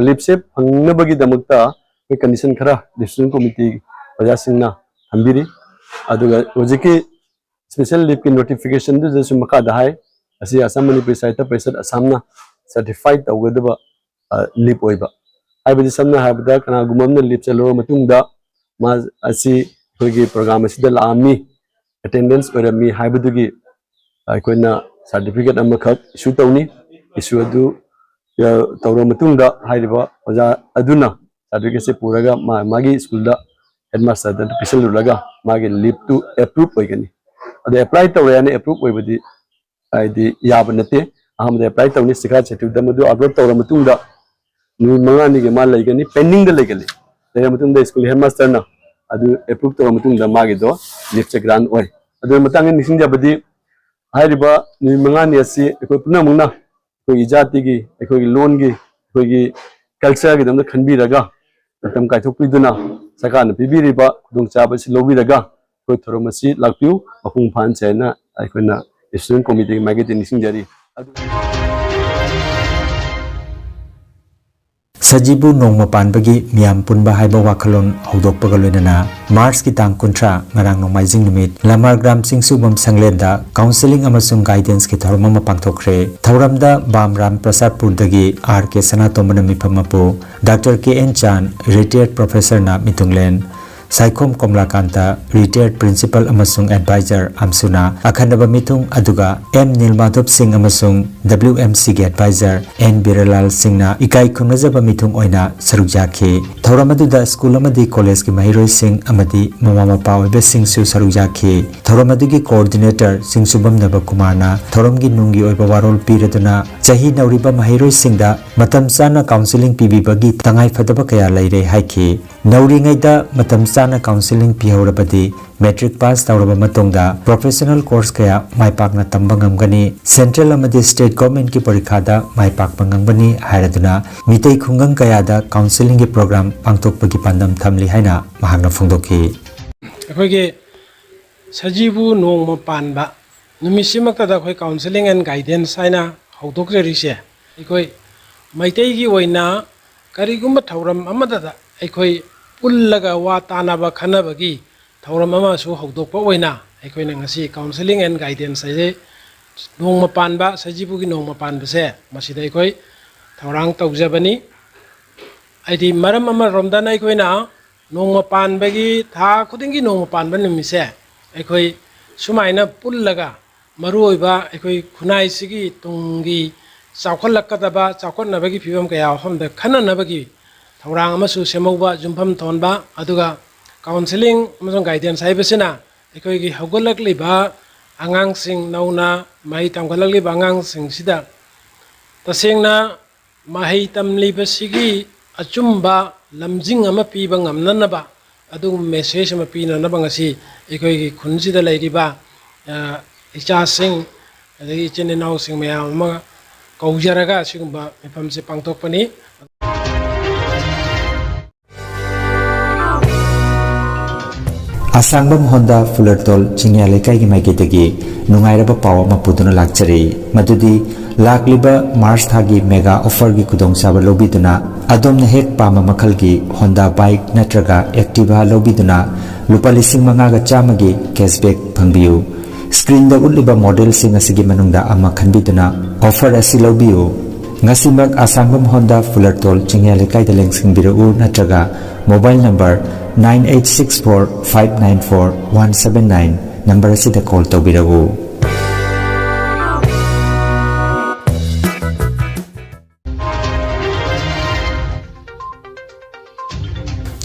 ꯂꯤꯞꯁꯦ ꯐꯪꯅꯕꯒꯤꯗꯃꯛꯇ ꯑꯩꯈꯣꯏ ꯀꯟꯗꯤꯁꯟ ꯈꯔ ꯗꯤꯁꯤꯄ꯭ꯂꯤꯟ ꯀꯣꯃꯤꯇꯤ ꯑꯣꯖꯥꯁꯤꯡꯅ ꯊꯝꯕꯤꯔꯤ꯫ ꯑꯗꯨꯒ ꯍꯧꯖꯤꯛꯀꯤ ꯁ꯭ꯄꯦꯁꯦꯜ ꯂꯤꯞꯀꯤ ꯅꯣꯇꯤꯐꯤꯀꯦꯁꯟꯗꯨꯗꯁꯨ ꯃꯈꯥꯗ ꯍꯥꯏ, ꯑꯁꯤ ꯑꯁꯥꯝ ꯃꯅꯤꯄꯨꯔꯤ ꯁꯥꯍꯤꯇ꯭ꯌ ꯄꯔꯤꯁꯠ ꯑꯁꯥꯝꯅ ꯁꯔꯇꯤꯐꯥꯏ ꯇꯧꯒꯗꯕ, ꯑ, ꯂꯤꯞ ꯑꯣꯏꯕ꯫ ꯍꯥꯏꯕꯗꯤ ꯁꯝꯅ ꯍꯥꯏꯔꯕꯗ ꯀꯅꯥꯒꯨꯝꯕ ꯑꯃꯅ ꯂꯤꯞꯁꯦ ꯂꯧꯔ ꯃꯇꯨꯡꯗ ꯃꯥ ꯑꯁꯤ ꯑꯩꯈꯣꯏꯒꯤ ꯄ꯭ꯔꯣꯒ꯭ꯔꯥꯝ ꯑꯁꯤꯗ ꯂꯥꯛꯑꯝꯃꯤ, ꯑꯦꯇꯦꯟꯗꯦꯟꯁ ꯑꯣꯏꯔꯝꯃꯤ ꯍꯥꯏꯕꯗꯨꯒꯤ ꯑꯩꯈꯣꯏꯅ ꯁꯥꯔꯇꯤꯐꯤꯀꯦꯠ ꯑꯃꯈꯛ ꯏꯁꯨ ꯇꯧꯅꯤ꯫ ꯏꯁꯨ ꯑꯗꯨ, ꯑ, ꯇꯧꯔꯕ ꯃꯇꯨꯡꯗ ꯍꯥꯏꯔꯤꯕ ꯑꯣꯖꯥ ꯑꯗꯨꯅ ꯁꯥꯔꯇꯤꯐꯤꯀꯦꯠꯁꯦ ꯄꯨꯔꯒ ꯃꯥ-, ꯃꯥꯒꯤ ꯁ꯭ꯀꯨꯜꯗ ꯍꯦꯗꯃꯥꯁꯇꯔꯗ ꯄꯤꯁꯜꯂꯨꯔꯒ ꯃꯥꯒꯤ ꯂꯤꯞꯇꯨ ꯑꯦꯄ꯭ꯔꯨꯞ ꯑꯣꯏꯒꯅꯤ꯫ ꯑꯗꯣ ꯑꯦꯄ꯭ꯂꯥꯏ ꯇꯧꯔꯦ ꯍꯥꯏꯅ ꯑꯦꯄ꯭ꯔꯨꯞ ꯑꯣꯏꯕꯗꯤ ꯍꯥꯏꯗꯤ ꯌꯥꯕ ꯅꯠꯇꯦ꯫ ꯑꯍꯥꯟꯕꯗ ꯑꯦꯄ꯭ꯂꯥꯏ ꯇꯧꯅꯤ, ꯁꯤꯈꯥ ꯁꯦꯇꯨꯗ ꯃꯗꯨ ꯑꯞꯂꯣꯗ ꯇꯧꯔ ꯃꯇꯨꯡꯗ ꯅꯨꯃꯤꯠ ꯃꯉꯥꯅꯤꯒꯤ ꯃꯥ ꯂꯩꯒꯅꯤ, ꯄꯦꯟꯗꯤꯡꯗ ꯂꯩꯒꯅꯤ꯫ ꯂꯩꯔ ꯃꯇꯨꯡꯗ ꯁ꯭ꯀꯨꯜ ꯍꯦꯗꯃꯥꯁꯇꯔꯅ ꯑꯗꯨ ꯑꯦꯄ꯭ꯔꯨꯞ ꯇꯧꯔ ꯃꯇꯨꯡꯗ ꯃꯥꯒꯤꯗꯣ ꯂꯤꯞꯁꯦ ꯒ꯭ꯔꯥꯟ ꯑꯣꯏ꯫ ꯑꯗꯨꯒꯤ ꯃꯇꯥꯡꯗ ꯅꯤꯡꯁꯤꯡꯖꯕꯗꯤ, ꯍꯥꯏꯔꯤꯕ ꯅꯨꯃꯤꯠ ꯃꯉꯥꯅꯤ ꯑꯁꯤ ꯑꯩꯈꯣꯏ ꯄꯨꯝꯅꯃꯛꯅ ꯑꯩꯈꯣꯏꯒꯤ ꯖꯥꯇꯤꯒꯤ, ꯑꯩꯈꯣꯏꯒꯤ ꯂꯣꯟꯒꯤ, ꯑꯩꯈꯣꯏꯒꯤ ꯀꯜꯆꯔꯒꯤꯗꯃꯛꯇ ꯈꯟꯕꯤꯔꯒ ꯃꯇꯝ ꯀꯥꯏꯊꯣꯛꯄꯤꯗꯨꯅ ꯁꯔꯀꯥꯔꯅ ꯄꯤꯕꯤꯔꯤꯕ ꯈꯨꯗꯣꯡꯆꯥꯕ ꯑꯁꯤ ꯂꯧꯕꯤꯔꯒ ꯑꯩꯈꯣꯏ ꯊꯧꯔꯝ ꯑꯁꯤ ꯂꯥꯛꯄꯤꯌꯨ, ꯃꯄꯨꯡ ꯐꯥꯍꯟꯁꯦ ꯍꯥꯏꯅ ꯑꯩꯈꯣꯏꯅ ꯁ꯭ꯇꯨꯗꯦꯟ ꯀꯣꯃꯤꯇꯤꯒꯤ ꯃꯥꯏꯀꯩꯗꯒꯤ ꯅꯤꯡꯁꯤꯡꯖꯔꯤ꯫ ꯑꯗꯨ ꯁꯖꯤꯕꯨ ꯅꯣꯡꯃ ꯄꯥꯟꯕꯒꯤ ꯃꯤꯌꯥꯝ ꯄꯨꯟꯕ ꯍꯥꯏꯕ ꯋꯥꯈꯜꯂꯣꯟ ꯍꯧꯗꯣꯛꯄꯒ ꯂꯣꯏꯅꯅ ꯃꯥꯔꯆꯀꯤ ꯇꯥꯡ ꯀꯨꯟꯊ꯭ꯔꯥ, ꯉꯔꯥꯡ ꯅꯣꯡꯃꯥꯏꯖꯤꯡ ꯅꯨꯃꯤꯠ, ꯂꯃꯥꯔꯒ꯭ꯔꯥꯝ ꯆꯤꯡꯁꯨꯕꯝ ꯁꯪꯂꯦꯟꯗ ꯀꯥꯎꯟꯁꯦꯂꯤꯡ ꯑꯃꯁꯨꯡ ꯒꯥꯏꯗꯦꯟꯁꯀꯤ ꯊꯧꯔꯝ ꯑꯃ ꯄꯥꯡꯊꯣꯛꯈ꯭ꯔꯦ꯫ ꯊꯧꯔꯝꯗ ꯕꯥꯝ ꯔꯥꯝ ꯄ꯭ꯔꯁꯥꯗꯄꯨꯔꯗꯒꯤ ꯑꯥꯔ ꯀꯦ ꯁꯅꯥꯇꯣꯝꯕꯅ ꯃꯤꯐꯝ ꯃꯄꯨ, doctor K N Chan, retired ꯄ꯭ꯔꯣꯐꯦꯁꯔꯅ ꯃꯤꯇꯨꯡꯂꯦꯟ, ꯁꯥꯏꯈꯣꯝ ꯀꯣꯝꯂꯥꯀꯥꯟꯇ, ꯔꯤꯇꯥꯌꯔꯗ ꯄ꯭ꯔꯤꯟꯁꯤꯄꯜ ꯑꯃꯁꯨꯡ ꯑꯦꯗꯚꯥꯏꯖꯔ ꯑꯝꯁꯨꯅ ꯑꯈꯟꯅꯕ ꯃꯤꯊꯨꯡ, ꯑꯗꯨꯒ ꯑꯦꯝ ꯅꯤꯜꯃꯥꯙꯕ ꯁꯤꯡ ꯑꯃꯁꯨꯡ ꯗꯕ꯭ꯂꯤꯎ ꯑꯦꯝ ꯁꯤꯒꯤ ꯑꯦꯗꯚꯥꯏꯖꯔ ꯑꯦꯟ ꯕꯤꯔꯥꯂꯥꯜ ꯁꯤꯡꯅ ꯏꯀꯥꯏ ꯈꯨꯝꯅꯖꯕ ꯃꯤꯊꯨꯡ ꯑꯣꯏꯅ ꯁꯔꯨꯛ ꯌꯥꯈꯤ꯫ ꯊꯧꯔꯝ ꯑꯗꯨꯗ ꯁ꯭ꯀꯨꯜ ꯑꯃꯗꯤ ꯀꯣꯂꯦꯖꯀꯤ ꯃꯍꯩꯔꯣꯏꯁꯤꯡ ꯑꯃꯗꯤ ꯃꯃꯥ ꯃꯄꯥ ꯑꯣꯏꯕꯁꯤꯡꯁꯨ ꯁꯔꯨꯛ ꯌꯥꯈꯤ꯫ ꯊꯧꯔꯝ ꯑꯗꯨꯒꯤ ꯀꯣꯑꯣꯔꯗꯤꯅꯦꯇꯔ ꯆꯤꯡꯁꯨꯕꯝ ꯅꯕꯀꯨꯃꯥꯔꯅ ꯊꯧꯔꯝꯒꯤ ꯅꯨꯡꯒꯤ ꯑꯣꯏꯕ ꯋꯥꯔꯣꯜ ꯄꯤꯔꯗꯨꯅ ꯆꯍꯤ ꯅꯧꯔꯤꯕ ꯃꯍꯩꯔꯣꯏꯁꯤꯡꯗ ꯃꯇꯝ ꯆꯥꯅ ꯀꯥꯎꯟꯁꯦꯂꯤꯡ ꯄꯤꯕꯤꯕꯒꯤ ꯇꯉꯥꯏꯐꯗꯕ ꯀꯌꯥ ꯂꯩꯔꯦ ꯍꯥꯏꯈꯤ꯫ ꯅꯧꯔꯤꯉꯩꯗ ꯃꯇꯝ ꯆꯥꯅ ꯀꯥꯎꯟꯁꯦꯂꯤꯡ ꯄꯤꯍꯧꯔꯕꯗꯤ ꯃꯦꯇ꯭ꯔꯤꯛ ꯄꯥꯁ ꯇꯧꯔꯕ ꯃꯇꯨꯡꯗ ꯄ꯭ꯔꯣꯐꯦꯁꯅꯦꯜ ꯀꯣꯔꯁ ꯀꯌꯥ ꯃꯥꯏ ꯄꯥꯛꯅ ꯇꯝꯕ ꯉꯝꯒꯅꯤ, ꯁꯦꯟꯇ꯭ꯔꯦꯜ ꯑꯃꯗꯤ ꯁ꯭ꯇꯦꯠ ꯒꯣꯔꯃꯦꯟꯠꯀꯤ ꯄꯔꯤꯈꯥꯗ ꯃꯥꯏ ꯄꯥꯛꯄ ꯉꯝꯒꯅꯤ ꯍꯥꯏꯔꯗꯨꯅ ꯃꯤꯇꯩ ꯈꯨꯡꯒꯪ ꯀꯌꯥꯗ ꯀꯥꯎꯟꯁꯦꯂꯤꯡꯒꯤ ꯄ꯭ꯔꯣꯒ꯭ꯔꯥꯝ ꯄꯥꯡꯊꯣꯛꯄꯒꯤ ꯄꯥꯟꯗꯝ ꯊꯝꯂꯤ ꯍꯥꯏꯅ ꯃꯍꯥꯛꯅ ꯐꯣꯡꯗꯣꯛꯈꯤ꯫ ꯑꯩꯈꯣꯏꯒꯤ ꯁꯖꯤꯕꯨ ꯅꯣꯡꯃ ꯄꯥꯟꯕ ꯅꯨꯃꯤꯠꯁꯤꯃꯛꯇꯗ ꯑꯩꯈꯣꯏ ꯀꯥꯎꯟꯁꯦꯂꯤꯡ ꯑꯦꯟ ꯒꯥꯏꯗꯦꯟꯁ ꯍꯥꯏꯅ ꯍꯧꯗꯣꯛꯆꯔꯤꯁꯦ, ꯑꯩꯈꯣꯏ ꯃꯩꯇꯩꯒꯤ ꯑꯣꯏꯅ ꯀꯔꯤꯒꯨꯝꯕ ꯊꯧꯔꯝ ꯑꯃꯗꯗ ꯑꯩꯈꯣꯏ ꯄꯨꯜꯂꯒ ꯋꯥ ꯇꯥꯅꯕ ꯈꯟꯅꯕꯒꯤ ꯊꯧꯔꯝ ꯑꯃꯁꯨ ꯍꯧꯗꯣꯛꯄ ꯑꯣꯏꯅ ꯑꯩꯈꯣꯏꯅ ꯉꯁꯤ Counselling and Guidance ꯍꯥꯏꯁꯦ ꯅꯣꯡꯃ ꯄꯥꯟꯕ, ꯁꯖꯤꯕꯨꯒꯤ ꯅꯣꯡꯃ ꯄꯥꯟꯕꯁꯦ ꯃꯁꯤꯗ ꯑꯩꯈꯣꯏ ꯊꯧꯔꯥꯡ ꯇꯧꯖꯕꯅꯤ꯫ ꯍꯥꯏꯗꯤ ꯃꯔꯝ ꯑꯃꯔꯣꯝꯗꯅ ꯑꯩꯈꯣꯏꯅ ꯅꯣꯡꯃ ꯄꯥꯟꯕꯒꯤ, ꯊꯥ ꯈꯨꯗꯤꯡꯒꯤ ꯅꯣꯡꯃ ꯄꯥꯟꯕ ꯅꯨꯃꯤꯠꯁꯦ ꯑꯩꯈꯣꯏ ꯁꯨꯃꯥꯏꯅ ꯄꯨꯜꯂꯒ ꯃꯔꯨꯑꯣꯏꯕ ꯑꯩꯈꯣꯏ ꯈꯨꯟꯅꯥꯏꯁꯤꯒꯤ ꯇꯨꯡꯒꯤ ꯆꯥꯎꯈꯠꯂꯛꯀꯗꯕ, ꯆꯥꯎꯈꯠꯅꯕꯒꯤ ꯐꯤꯕꯝ ꯀꯌꯥ ꯃꯐꯝꯗ ꯈꯟꯅꯅꯕꯒꯤ ꯊꯧꯔꯥꯡ ꯑꯃꯁꯨ ꯁꯦꯝꯍꯧꯕ, ꯌꯨꯝꯐꯝ ꯊꯣꯟꯕ, ꯑꯗꯨꯒ Counselling ꯑꯃꯁꯨꯡ Guidance ꯍꯥꯏꯕꯁꯤꯅ ꯑꯩꯈꯣꯏꯒꯤ ꯍꯧꯒꯠꯂꯛꯂꯤꯕ ꯑꯉꯥꯡꯁꯤꯡ, ꯅꯧꯅ ꯃꯍꯩ ꯇꯝꯈꯠꯂꯛꯂꯤꯕ ꯑꯉꯥꯡꯁꯤꯡꯁꯤꯗ ꯇꯁꯦꯡꯅ ꯃꯍꯩ ꯇꯝꯂꯤꯕꯁꯤꯒꯤ ꯑꯆꯨꯝꯕ ꯂꯝꯖꯤꯡ ꯑꯃ ꯄꯤꯕ ꯉꯝꯅꯅꯕ, ꯑꯗꯨꯒꯨꯝꯕ message ꯑꯃ ꯄꯤꯅꯅꯕ ꯉꯁꯤ ꯑꯩꯈꯣꯏꯒꯤ ꯈꯨꯟꯁꯤꯗ ꯂꯩꯔꯤꯕ, ꯑ, ꯏꯆꯥꯁꯤꯡ, ꯑꯗꯒꯤ ꯏꯆꯤꯟ ꯏꯅꯥꯎꯁꯤꯡ ꯃꯌꯥꯝ ꯑꯃ ꯀꯧꯖꯔꯒ ꯑꯁꯤꯒꯨꯝꯕ ꯃꯤꯐꯝꯁꯦ ꯄꯥꯡꯊꯣꯛꯄꯅꯤ꯫ ꯑꯁꯥꯡꯕꯝ ꯍꯣꯟꯗꯥ ꯐꯨꯂꯔꯇꯣꯜ ꯆꯤꯡꯌꯥ ꯂꯩꯀꯥꯏꯒꯤ ꯃꯥꯏꯀꯩꯗꯒꯤ ꯅꯨꯡꯉꯥꯏꯔꯕ ꯄꯥꯎ ꯑꯃ ꯄꯨꯗꯨꯅ ꯂꯥꯛꯆꯔꯤ꯫ ꯃꯗꯨꯗꯤ ꯂꯥꯛꯂꯤꯕ ꯃꯥꯔꯆ ꯊꯥꯒꯤ mega offerꯒꯤ ꯈꯨꯗꯣꯡꯆꯥꯕ ꯂꯧꯕꯤꯗꯨꯅ ꯑꯗꯣꯝꯅ ꯍꯦꯛ ꯄꯥꯝꯕ ꯃꯈꯜꯒꯤ Honda bike ꯅꯠꯇ꯭ꯔꯒ Activa ꯂꯧꯕꯤꯗꯨꯅ ꯂꯨꯄꯥ ꯂꯤꯁꯤꯡ ꯃꯉꯥꯒ ꯆꯥꯝꯃꯒꯤ cashback ꯐꯪꯕꯤꯌꯨ꯫ Screenꯗ ꯎꯠꯂꯤꯕ modelꯁꯤꯡ ꯑꯁꯤꯒꯤ ꯃꯅꯨꯡꯗ ꯑꯃ ꯈꯟꯕꯤꯗꯨꯅ offer ꯑꯁꯤ ꯂꯧꯕꯤꯌꯨ꯫ ꯉꯁꯤꯃꯛ ꯑꯁꯥꯡꯕꯝ ꯍꯣꯟꯗꯥ ꯐꯨꯂꯔꯇꯣꯜ ꯆꯤꯡꯌꯥ ꯂꯩꯀꯥꯏꯗ ꯂꯦꯡꯁꯤꯟꯕꯤꯔꯛꯎ ꯅꯠꯇ꯭ꯔꯒ mobile number nine eight six four five nine four one seven nine number ꯑꯁꯤꯗ call ꯇꯧꯕꯤꯔꯛꯎ꯫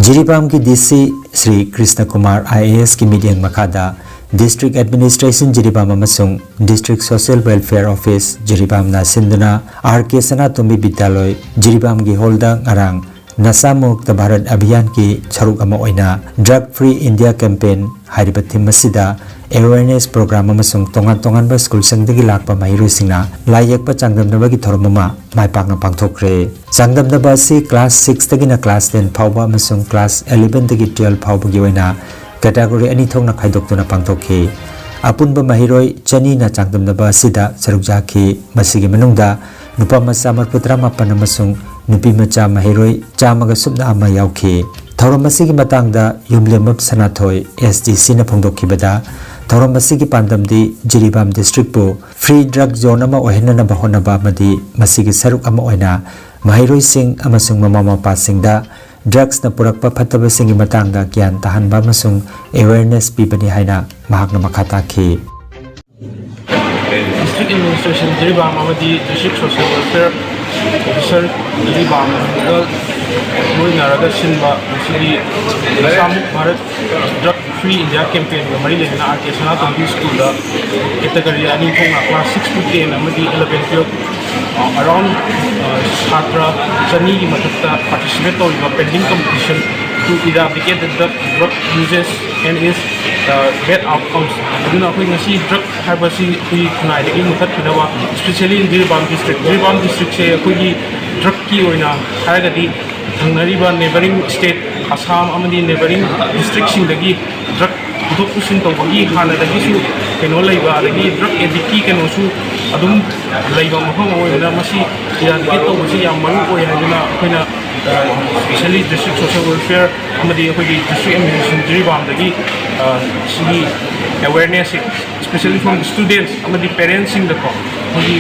ꯖꯤꯔꯤꯕꯥꯝꯒꯤ DC ꯁ꯭ꯔꯤ ꯀ꯭ꯔꯤꯁꯅ ꯀꯨꯃꯥꯔ IASꯀꯤ ꯃꯤꯠꯌꯦꯡ ꯃꯈꯥꯗ District Administration ꯖꯤꯔꯤꯕꯥꯝ ꯑꯃꯁꯨꯡ District Social Welfare Office ꯖꯤꯔꯤꯕꯥꯝꯅ ꯁꯤꯟꯗꯨꯅ RK ꯁꯅꯥꯇꯣꯝꯕꯤ ꯕꯤꯗ꯭ꯌꯥꯂꯣꯏ ꯖꯤꯔꯤꯕꯥꯝꯒꯤ ꯍꯣꯜꯗ ꯉꯔꯥꯡ ꯅꯁꯥ ꯃꯨꯛꯇ ꯚꯥꯔꯠ ꯑꯚꯤꯌꯥꯟꯒꯤ ꯁꯔꯨꯛ ꯑꯃ ꯑꯣꯏꯅ Drug Free India Campaign ꯍꯥꯏꯔꯤꯕ theme ꯑꯁꯤꯗ awareness program ꯑꯃꯁꯨꯡ ꯇꯣꯉꯥꯟ ꯇꯣꯉꯥꯟꯕ ꯁ꯭ꯀꯨꯜꯁꯤꯡꯗꯒꯤ ꯂꯥꯛꯄ ꯃꯍꯩꯔꯣꯏꯁꯤꯡꯅ ꯂꯥꯏ ꯌꯦꯛꯄ ꯆꯥꯡꯗꯝꯅꯕꯒꯤ ꯊꯧꯔꯝ ꯑꯃ ꯃꯥꯏ ꯄꯥꯛꯅ ꯄꯥꯡꯊꯣꯛꯈ꯭ꯔꯦ꯫ ꯆꯥꯡꯗꯝꯅꯕ ꯑꯁꯤ class sixꯇꯒꯤꯅ class ten ꯐꯥꯎꯕ ꯑꯃꯁꯨꯡ class elevenꯗꯒꯤ twelve ꯐꯥꯎꯕꯒꯤ ꯑꯣꯏꯅ category ꯑꯅꯤ ꯊꯣꯛꯅ ꯈꯥꯏꯗꯣꯛꯇꯨꯅ ꯄꯥꯡꯊꯣꯛꯈꯤ꯫ ꯑꯄꯨꯟꯕ ꯃꯍꯩꯔꯣꯏ ꯆꯅꯤꯅ ꯆꯥꯡꯗꯝꯅꯕ ꯑꯁꯤꯗ ꯁꯔꯨꯛ ꯌꯥꯈꯤ꯫ ꯃꯁꯤꯒꯤ ꯃꯅꯨꯡꯗ ꯅꯨꯄꯥ ꯃꯆꯥ ꯃꯔꯤꯐꯨꯇꯔꯥꯃꯥꯄꯟ ꯑꯃꯁꯨꯡ ꯅꯨꯄꯤ ꯃꯆꯥ ꯃꯍꯩꯔꯣꯏ ꯆꯥꯝꯃꯒ ꯁꯨꯞꯅ ꯑꯃ ꯌꯥꯎꯈꯤ꯫ ꯊꯧꯔꯝ ꯑꯁꯤꯒꯤ ꯃꯇꯥꯡꯗ ꯌꯨꯝꯂꯦꯝꯕꯝ ꯁꯅꯥꯊꯣꯏ, S D Cꯅ ꯐꯣꯡꯗꯣꯛꯈꯤꯕꯗ, ꯊꯧꯔꯝ ꯑꯁꯤꯒꯤ ꯄꯥꯟꯗꯝꯗꯤ ꯖꯤꯔꯤꯕꯥꯝ districtꯄꯨ free drug zone ꯑꯃ ꯑꯣꯏꯍꯟꯅꯅꯕ ꯍꯣꯠꯅꯕ ꯑꯃꯗꯤ ꯃꯁꯤꯒꯤ ꯁꯔꯨꯛ ꯑꯃ ꯑꯣꯏꯅ ꯃꯍꯩꯔꯣꯏꯁꯤꯡ ꯑꯃꯁꯨꯡ ꯃꯃꯥ ꯃꯄꯥꯁꯤꯡꯗ drugsꯅ ꯄꯨꯔꯛꯄ ꯐꯠꯇꯕꯁꯤꯡꯒꯤ ꯃꯇꯥꯡꯗ ꯒ꯭ꯌꯥꯟ ꯇꯥꯍꯟꯕ ꯑꯃꯁꯨꯡ awareness ꯄꯤꯕꯅꯤ ꯍꯥꯏꯅ ꯃꯍꯥꯛꯅ ꯃꯈꯥ ꯇꯥꯈꯤ꯫ District Administration ꯖꯤꯔꯤꯕꯥꯝ ꯑꯃꯗꯤ District Social Welfare Officer ꯖꯤꯔꯤꯕꯥꯝꯒ ꯂꯣꯏꯅꯔꯒ ꯁꯤꯟꯕ ꯉꯁꯤꯒꯤ ꯏꯁꯥꯃꯨꯛ ꯚꯥꯔꯠ Drug Free India Campaignꯒ ꯃꯔꯤ ꯂꯩꯅꯅ R K ꯁꯅꯥꯇꯣꯝꯕꯤ Schoolꯗ category ꯑꯅꯤ ꯊꯣꯛꯅ class six to ten ꯑꯃꯗꯤ eleven twelve, ꯑ, around, ꯑ, ꯁꯥꯇ꯭ꯔ ꯆꯅꯤꯒꯤ ꯃꯊꯛꯇ participate ꯇꯧꯔꯤꯕ pending competition to eradicate the drug, drug uses and its, uh, bad outcomes. ꯑꯗꯨꯅ ꯑꯩꯈꯣꯏ ꯉꯁꯤ drug ꯍꯥꯏꯕꯁꯤ ꯑꯩꯈꯣꯏꯒꯤ ꯈꯨꯟꯅꯥꯏꯗꯒꯤ ꯃꯨꯊꯠꯈꯤꯅꯕ, especially in Jiribam district, Jiribam districtꯁꯦ ꯑꯩꯈꯣꯏꯒꯤ drugꯀꯤ ꯑꯣꯏꯅ ꯍꯥꯏꯔꯒꯗꯤ ꯊꯪꯅꯔꯤꯕ neighbouring state ꯑꯁꯥꯝ ꯑꯃꯗꯤ neighbouring districtꯁꯤꯡꯗꯒꯤ drug ꯄꯨꯊꯣꯛ ꯄꯨꯁꯤꯟ ꯇꯧꯕꯒꯤ ꯍꯥꯟꯅꯗꯒꯤꯁꯨ ꯀꯩꯅꯣ ꯂꯩꯕ, ꯑꯗꯒꯤ drug addictꯀꯤ ꯀꯩꯅꯣꯁꯨ ꯑꯗꯨꯝ ꯂꯩꯕ ꯃꯐꯝ ꯑꯃ ꯑꯣꯏꯕꯅ ꯃꯁꯤ eradicate ꯇꯧꯕꯁꯤ ꯌꯥꯝ ꯃꯔꯨ ꯑꯣꯏ ꯍꯥꯏꯗꯨꯅ ꯑꯩꯈꯣꯏꯅ, ꯑ, especially District Social Welfare ꯑꯃꯗꯤ ꯑꯩꯈꯣꯏꯒꯤ District Administration ꯖꯤꯔꯤꯕꯥꯝꯗꯒꯤ, ꯑ, ꯁꯤꯒꯤ awarenessꯁꯤ, especially from students ꯑꯃꯗꯤ parentsꯁꯤꯡꯗꯀꯣ, ꯑꯩꯈꯣꯏꯒꯤ,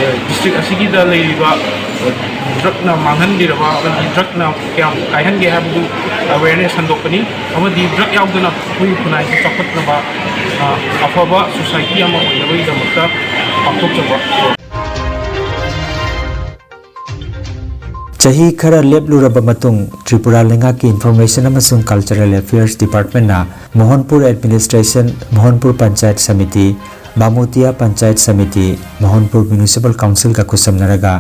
ꯑ, district ꯑꯁꯤꯒꯤꯗ ꯂꯩꯔꯤꯕ, ꯑ, drugꯅ ꯃꯥꯡꯍꯟꯕꯤꯔꯕ ꯑꯃꯗꯤ drugꯅ ꯀꯌꯥꯝ ꯀꯥꯏꯍꯟꯒꯦ ꯍꯥꯏꯕꯗꯨ awareness ꯁꯟꯗꯣꯛꯄꯅꯤ꯫ ꯑꯃꯗꯤ drug ꯌꯥꯎꯗꯅ ꯑꯩꯈꯣꯏꯒꯤ ꯈꯨꯟꯅꯥꯏꯒꯤ ꯆꯥꯎꯈꯠꯅꯕ, ꯑ, ꯑꯐꯕ society ꯑꯃ ꯑꯣꯏꯅꯕꯒꯤꯗꯃꯛꯇ ꯄꯥꯡꯊꯣꯛꯆꯕ꯫ ꯆꯍꯤ ꯈꯔ ꯂꯦꯞꯂꯨꯔꯕ ꯃꯇꯨꯡ ꯇ꯭ꯔꯤꯄꯨꯔꯥ ꯂꯩꯉꯥꯛꯀꯤ Information ꯑꯃꯁꯨꯡ Cultural Affairs Departmentꯅ ꯃꯣꯍꯟꯄꯨꯔ Administration, ꯃꯣꯍꯟꯄꯨꯔ panchayat samiti, ꯕꯥꯃꯨꯇꯤꯌꯥ panchayat samiti, ꯃꯣꯍꯟꯄꯨꯔ Municipal Councilꯒ ꯈꯨꯠꯁꯝꯅꯔꯒ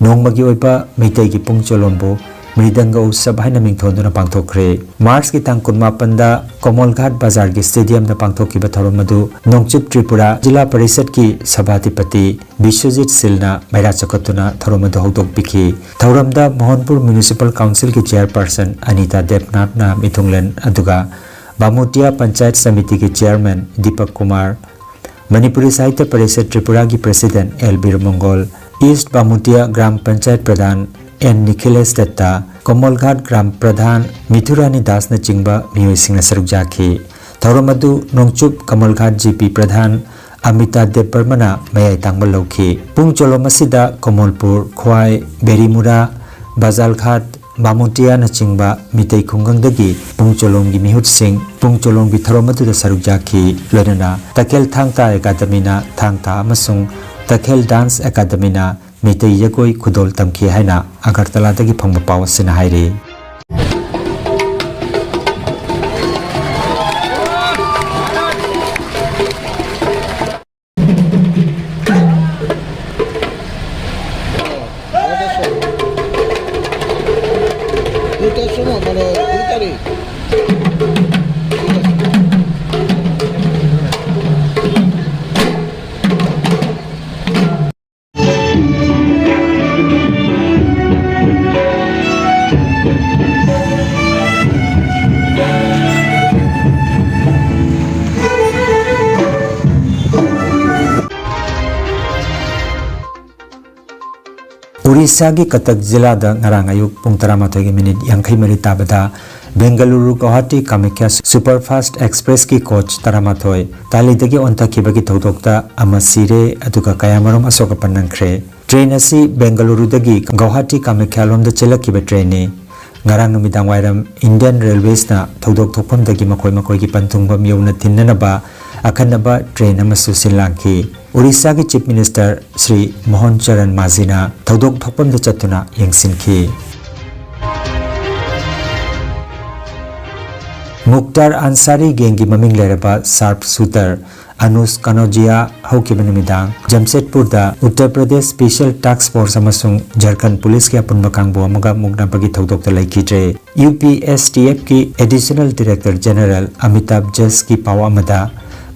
ꯅꯣꯡꯃꯒꯤ ꯑꯣꯏꯕ ꯃꯩꯇꯩꯒꯤ ꯄꯨꯡ ꯆꯣꯂꯣꯝꯕꯨ ꯃ꯭ꯔꯤꯗꯪꯒ ꯎꯠꯁꯕ ꯍꯥꯏꯅ ꯃꯤꯡꯊꯣꯟꯗꯨꯅ ꯄꯥꯡꯊꯣꯛꯈ꯭ꯔꯦ꯫ Marchꯀꯤ ꯇꯥꯡ ꯀꯨꯟꯃꯥꯄꯟꯗ ꯀꯣꯃꯜꯘꯥꯠ ꯕꯖꯥꯔꯒꯤ stadiumꯗ ꯄꯥꯡꯊꯣꯛꯈꯤꯕ ꯊꯧꯔꯝ ꯑꯗꯨ ꯅꯣꯡꯆꯨꯞ ꯇ꯭ꯔꯤꯄꯨꯔꯥ ꯖꯤꯂꯥ ꯄꯔꯤꯁꯠꯀꯤ ꯁꯚꯥꯙꯤꯄꯇꯤ ꯕꯤꯁ꯭ꯋꯖꯤꯠ ꯁꯤꯜꯅ ꯃꯩꯔꯥ ꯆꯀꯠꯇꯨꯅ ꯊꯧꯔꯝ ꯑꯗꯨ ꯍꯧꯗꯣꯛꯄꯤꯈꯤ꯫ ꯊꯧꯔꯝꯗ ꯃꯣꯍꯟꯄꯨꯔ Municipal Councilꯒꯤ Chairperson ꯑꯅꯤꯇꯥ ꯗꯦꯕꯅꯥꯊꯅ ꯃꯤꯊꯨꯡꯂꯦꯟ, ꯑꯗꯨꯒ ꯕꯥꯃꯨꯇꯤꯌꯥ ꯄꯟꯆꯥꯌꯠ ꯁꯃꯤꯇꯤꯒꯤ Chairman ꯗꯤꯄꯛ ꯀꯨꯃꯥꯔ, ꯃꯅꯤꯄꯨꯔꯤ ꯁꯥꯍꯤꯇ꯭ꯌ ꯄꯔꯤꯁꯠ ꯇ꯭ꯔꯤꯄꯨꯔꯥꯒꯤ President L Birmangol, east Bamutia gram panchayat pradhan N Nikhilesh Datta, Komalghat gram pradhan ꯃꯤꯊꯨꯔꯥꯅꯤ ꯗꯥꯁꯅꯆꯤꯡꯕ ꯃꯤꯑꯣꯏꯁꯤꯡꯅ ꯁꯔꯨꯛ ꯌꯥꯈꯤ꯫ ꯊꯧꯔꯝ ꯑꯗꯨ ꯅꯣꯡꯆꯨꯞ ꯀꯃꯜꯘꯥꯠ ꯖꯤ ꯄꯤ ꯄ꯭ꯔꯙꯥꯟ ꯑꯃꯤꯇꯥ ꯗꯦꯕ ꯕꯔꯃꯅ ꯃꯌꯥꯏ ꯇꯥꯡꯕ ꯂꯧꯈꯤ꯫ ꯄꯨꯡ ꯆꯣꯂꯣꯝ ꯑꯁꯤꯗ ꯀꯣꯃꯜꯄꯨꯔ, ꯈ꯭ꯋꯥꯏ, ꯕꯦꯔꯤꯃꯨꯔꯥ, ꯕꯖꯥꯜꯘꯥꯠ, ꯕꯥꯃꯨꯇꯤꯌꯥꯅꯆꯤꯡꯕ ꯃꯤꯇꯩ ꯈꯨꯡꯒꯪꯗꯒꯤ ꯄꯨꯡ ꯆꯣꯂꯣꯝꯒꯤ ꯃꯤꯍꯨꯠꯁꯤꯡ ꯄꯨꯡ ꯆꯣꯂꯣꯝꯒꯤ ꯊꯧꯔꯝ ꯑꯗꯨꯗ ꯁꯔꯨꯛ ꯌꯥꯈꯤ꯫ ꯂꯣꯏꯅꯅ ꯇꯈꯦꯜ ꯊꯥꯡ ꯇꯥ ꯑꯦꯀꯥꯗꯃꯤꯅ ꯊꯥꯡ ꯇꯥ ꯑꯃꯁꯨꯡ ꯇꯈꯦꯜ ꯗꯥꯟꯁ ꯑꯦꯀꯥꯗꯃꯤꯅ ꯃꯤꯇꯩ ꯖꯒꯣꯏ ꯈꯨꯗꯣꯜ ꯇꯝꯈꯤ ꯍꯥꯏꯅ ꯑꯒꯔꯇꯂꯥꯗꯒꯤ ꯐꯪꯕ ꯄꯥꯎ ꯑꯁꯤꯅ ꯍꯥꯏꯔꯤ꯫ ꯎꯔꯤꯁꯥꯒꯤ ꯀꯇꯛ ꯖꯤꯂꯥꯗ ꯉꯔꯥꯡ ꯑꯌꯨꯛ ꯄꯨꯡ ꯇꯔꯥꯃꯥꯊꯣꯏꯒꯤ ꯃꯤꯅꯤꯠ ꯌꯥꯡꯈꯩ ꯃꯔꯤ ꯇꯥꯕꯗ ꯕꯦꯡꯒꯂꯨꯔꯨ ꯒꯧꯍꯥꯇꯤ ꯀꯥꯃꯥꯈ꯭ꯌꯥ ꯁꯨꯄꯔꯐꯥꯁ꯭ꯠ ꯑꯦꯛꯁꯄ꯭ꯔꯦꯁꯀꯤ ꯀꯣꯆ ꯇꯔꯥꯃꯥꯊꯣꯏ ꯇꯥꯂꯤꯗꯒꯤ ꯑꯣꯟꯊꯈꯤꯕꯒꯤ ꯊꯧꯗꯣꯛꯇ ꯑꯃ ꯁꯤꯔꯦ, ꯑꯗꯨꯒ ꯀꯌꯥꯃꯔꯨꯝ ꯑꯁꯣꯛ ꯑꯄꯟ ꯅꯪꯈ꯭ꯔꯦ꯫ ꯇ꯭ꯔꯦꯟ ꯑꯁꯤ ꯕꯦꯡꯒꯂꯨꯔꯨꯗꯒꯤ ꯒꯧꯍꯥꯇꯤ ꯀꯥꯃꯥꯈ꯭ꯌꯥ ꯂꯣꯝꯗ ꯆꯦꯜꯂꯛꯈꯤꯕ ꯇ꯭ꯔꯦꯟꯅꯤ꯫ ꯉꯔꯥꯡ ꯅꯨꯃꯤꯗꯥꯡ ꯋꯥꯏꯔꯝ ꯏꯟꯗꯤꯌꯟ ꯔꯦꯜꯋꯦꯁꯅ ꯊꯧꯗꯣꯛ ꯊꯣꯛꯐꯝꯗꯒꯤ ꯃꯈꯣꯏ ꯃꯈꯣꯏꯒꯤ ꯄꯟꯊꯨꯡꯐꯝ ꯌꯧꯅ ꯊꯤꯟꯅꯅꯕ ꯑꯈꯟꯅꯕ ꯇ꯭ꯔꯦꯟ ꯑꯃꯁꯨ ꯁꯤꯜ ꯂꯥꯡꯈꯤ꯫ ꯎꯔꯤꯁꯥꯒꯤ ꯆꯤꯐ ꯃꯤꯅꯤꯁꯇꯔ ꯁ꯭ꯔꯤ ꯃꯣꯍꯟ ꯆꯔꯟ ꯃꯥꯖꯤꯅ ꯊꯧꯗꯣꯛ ꯊꯣꯛꯐꯝꯗ ꯆꯠꯇꯨꯅ ꯌꯦꯡꯁꯤꯟꯈꯤ꯫ ꯃꯨꯛꯇꯥꯔ ꯑꯟꯁꯥꯔꯤ ꯒꯦꯡꯒꯤ ꯃꯃꯤꯡ ꯂꯩꯔꯕ ꯁꯥꯔꯞ ꯁꯨꯇꯔ ꯑꯅꯨꯁ ꯀꯅꯣꯖꯤꯌꯥ ꯍꯧꯈꯤꯕ ꯅꯨꯃꯤꯗꯥꯡ ꯖꯝꯁꯦꯗꯄꯨꯔꯗ Uttar Pradesh special task force ꯑꯃꯁꯨꯡ ꯖꯔꯈꯟ ꯄꯨꯂꯤꯁꯀꯤ ꯑꯄꯨꯟꯕ ꯀꯥꯡꯕꯨ ꯑꯃꯒ ꯃꯨꯛꯅꯕꯒꯤ ꯊꯧꯗꯣꯛꯇ ꯂꯩꯈꯤꯗ꯭ꯔꯦ꯫ ꯌꯨ ꯄꯤ ꯑꯦꯁ ꯇꯤ ꯑꯦꯐꯀꯤ ꯑꯦꯗꯤꯁꯅꯦꯜ ꯗꯤꯔꯦꯛꯇꯔ ꯖꯦꯅꯔꯦꯜ ꯑꯃꯤꯇꯥꯚ ꯖꯁꯀꯤ ꯄꯥꯎ ꯑꯃꯗ,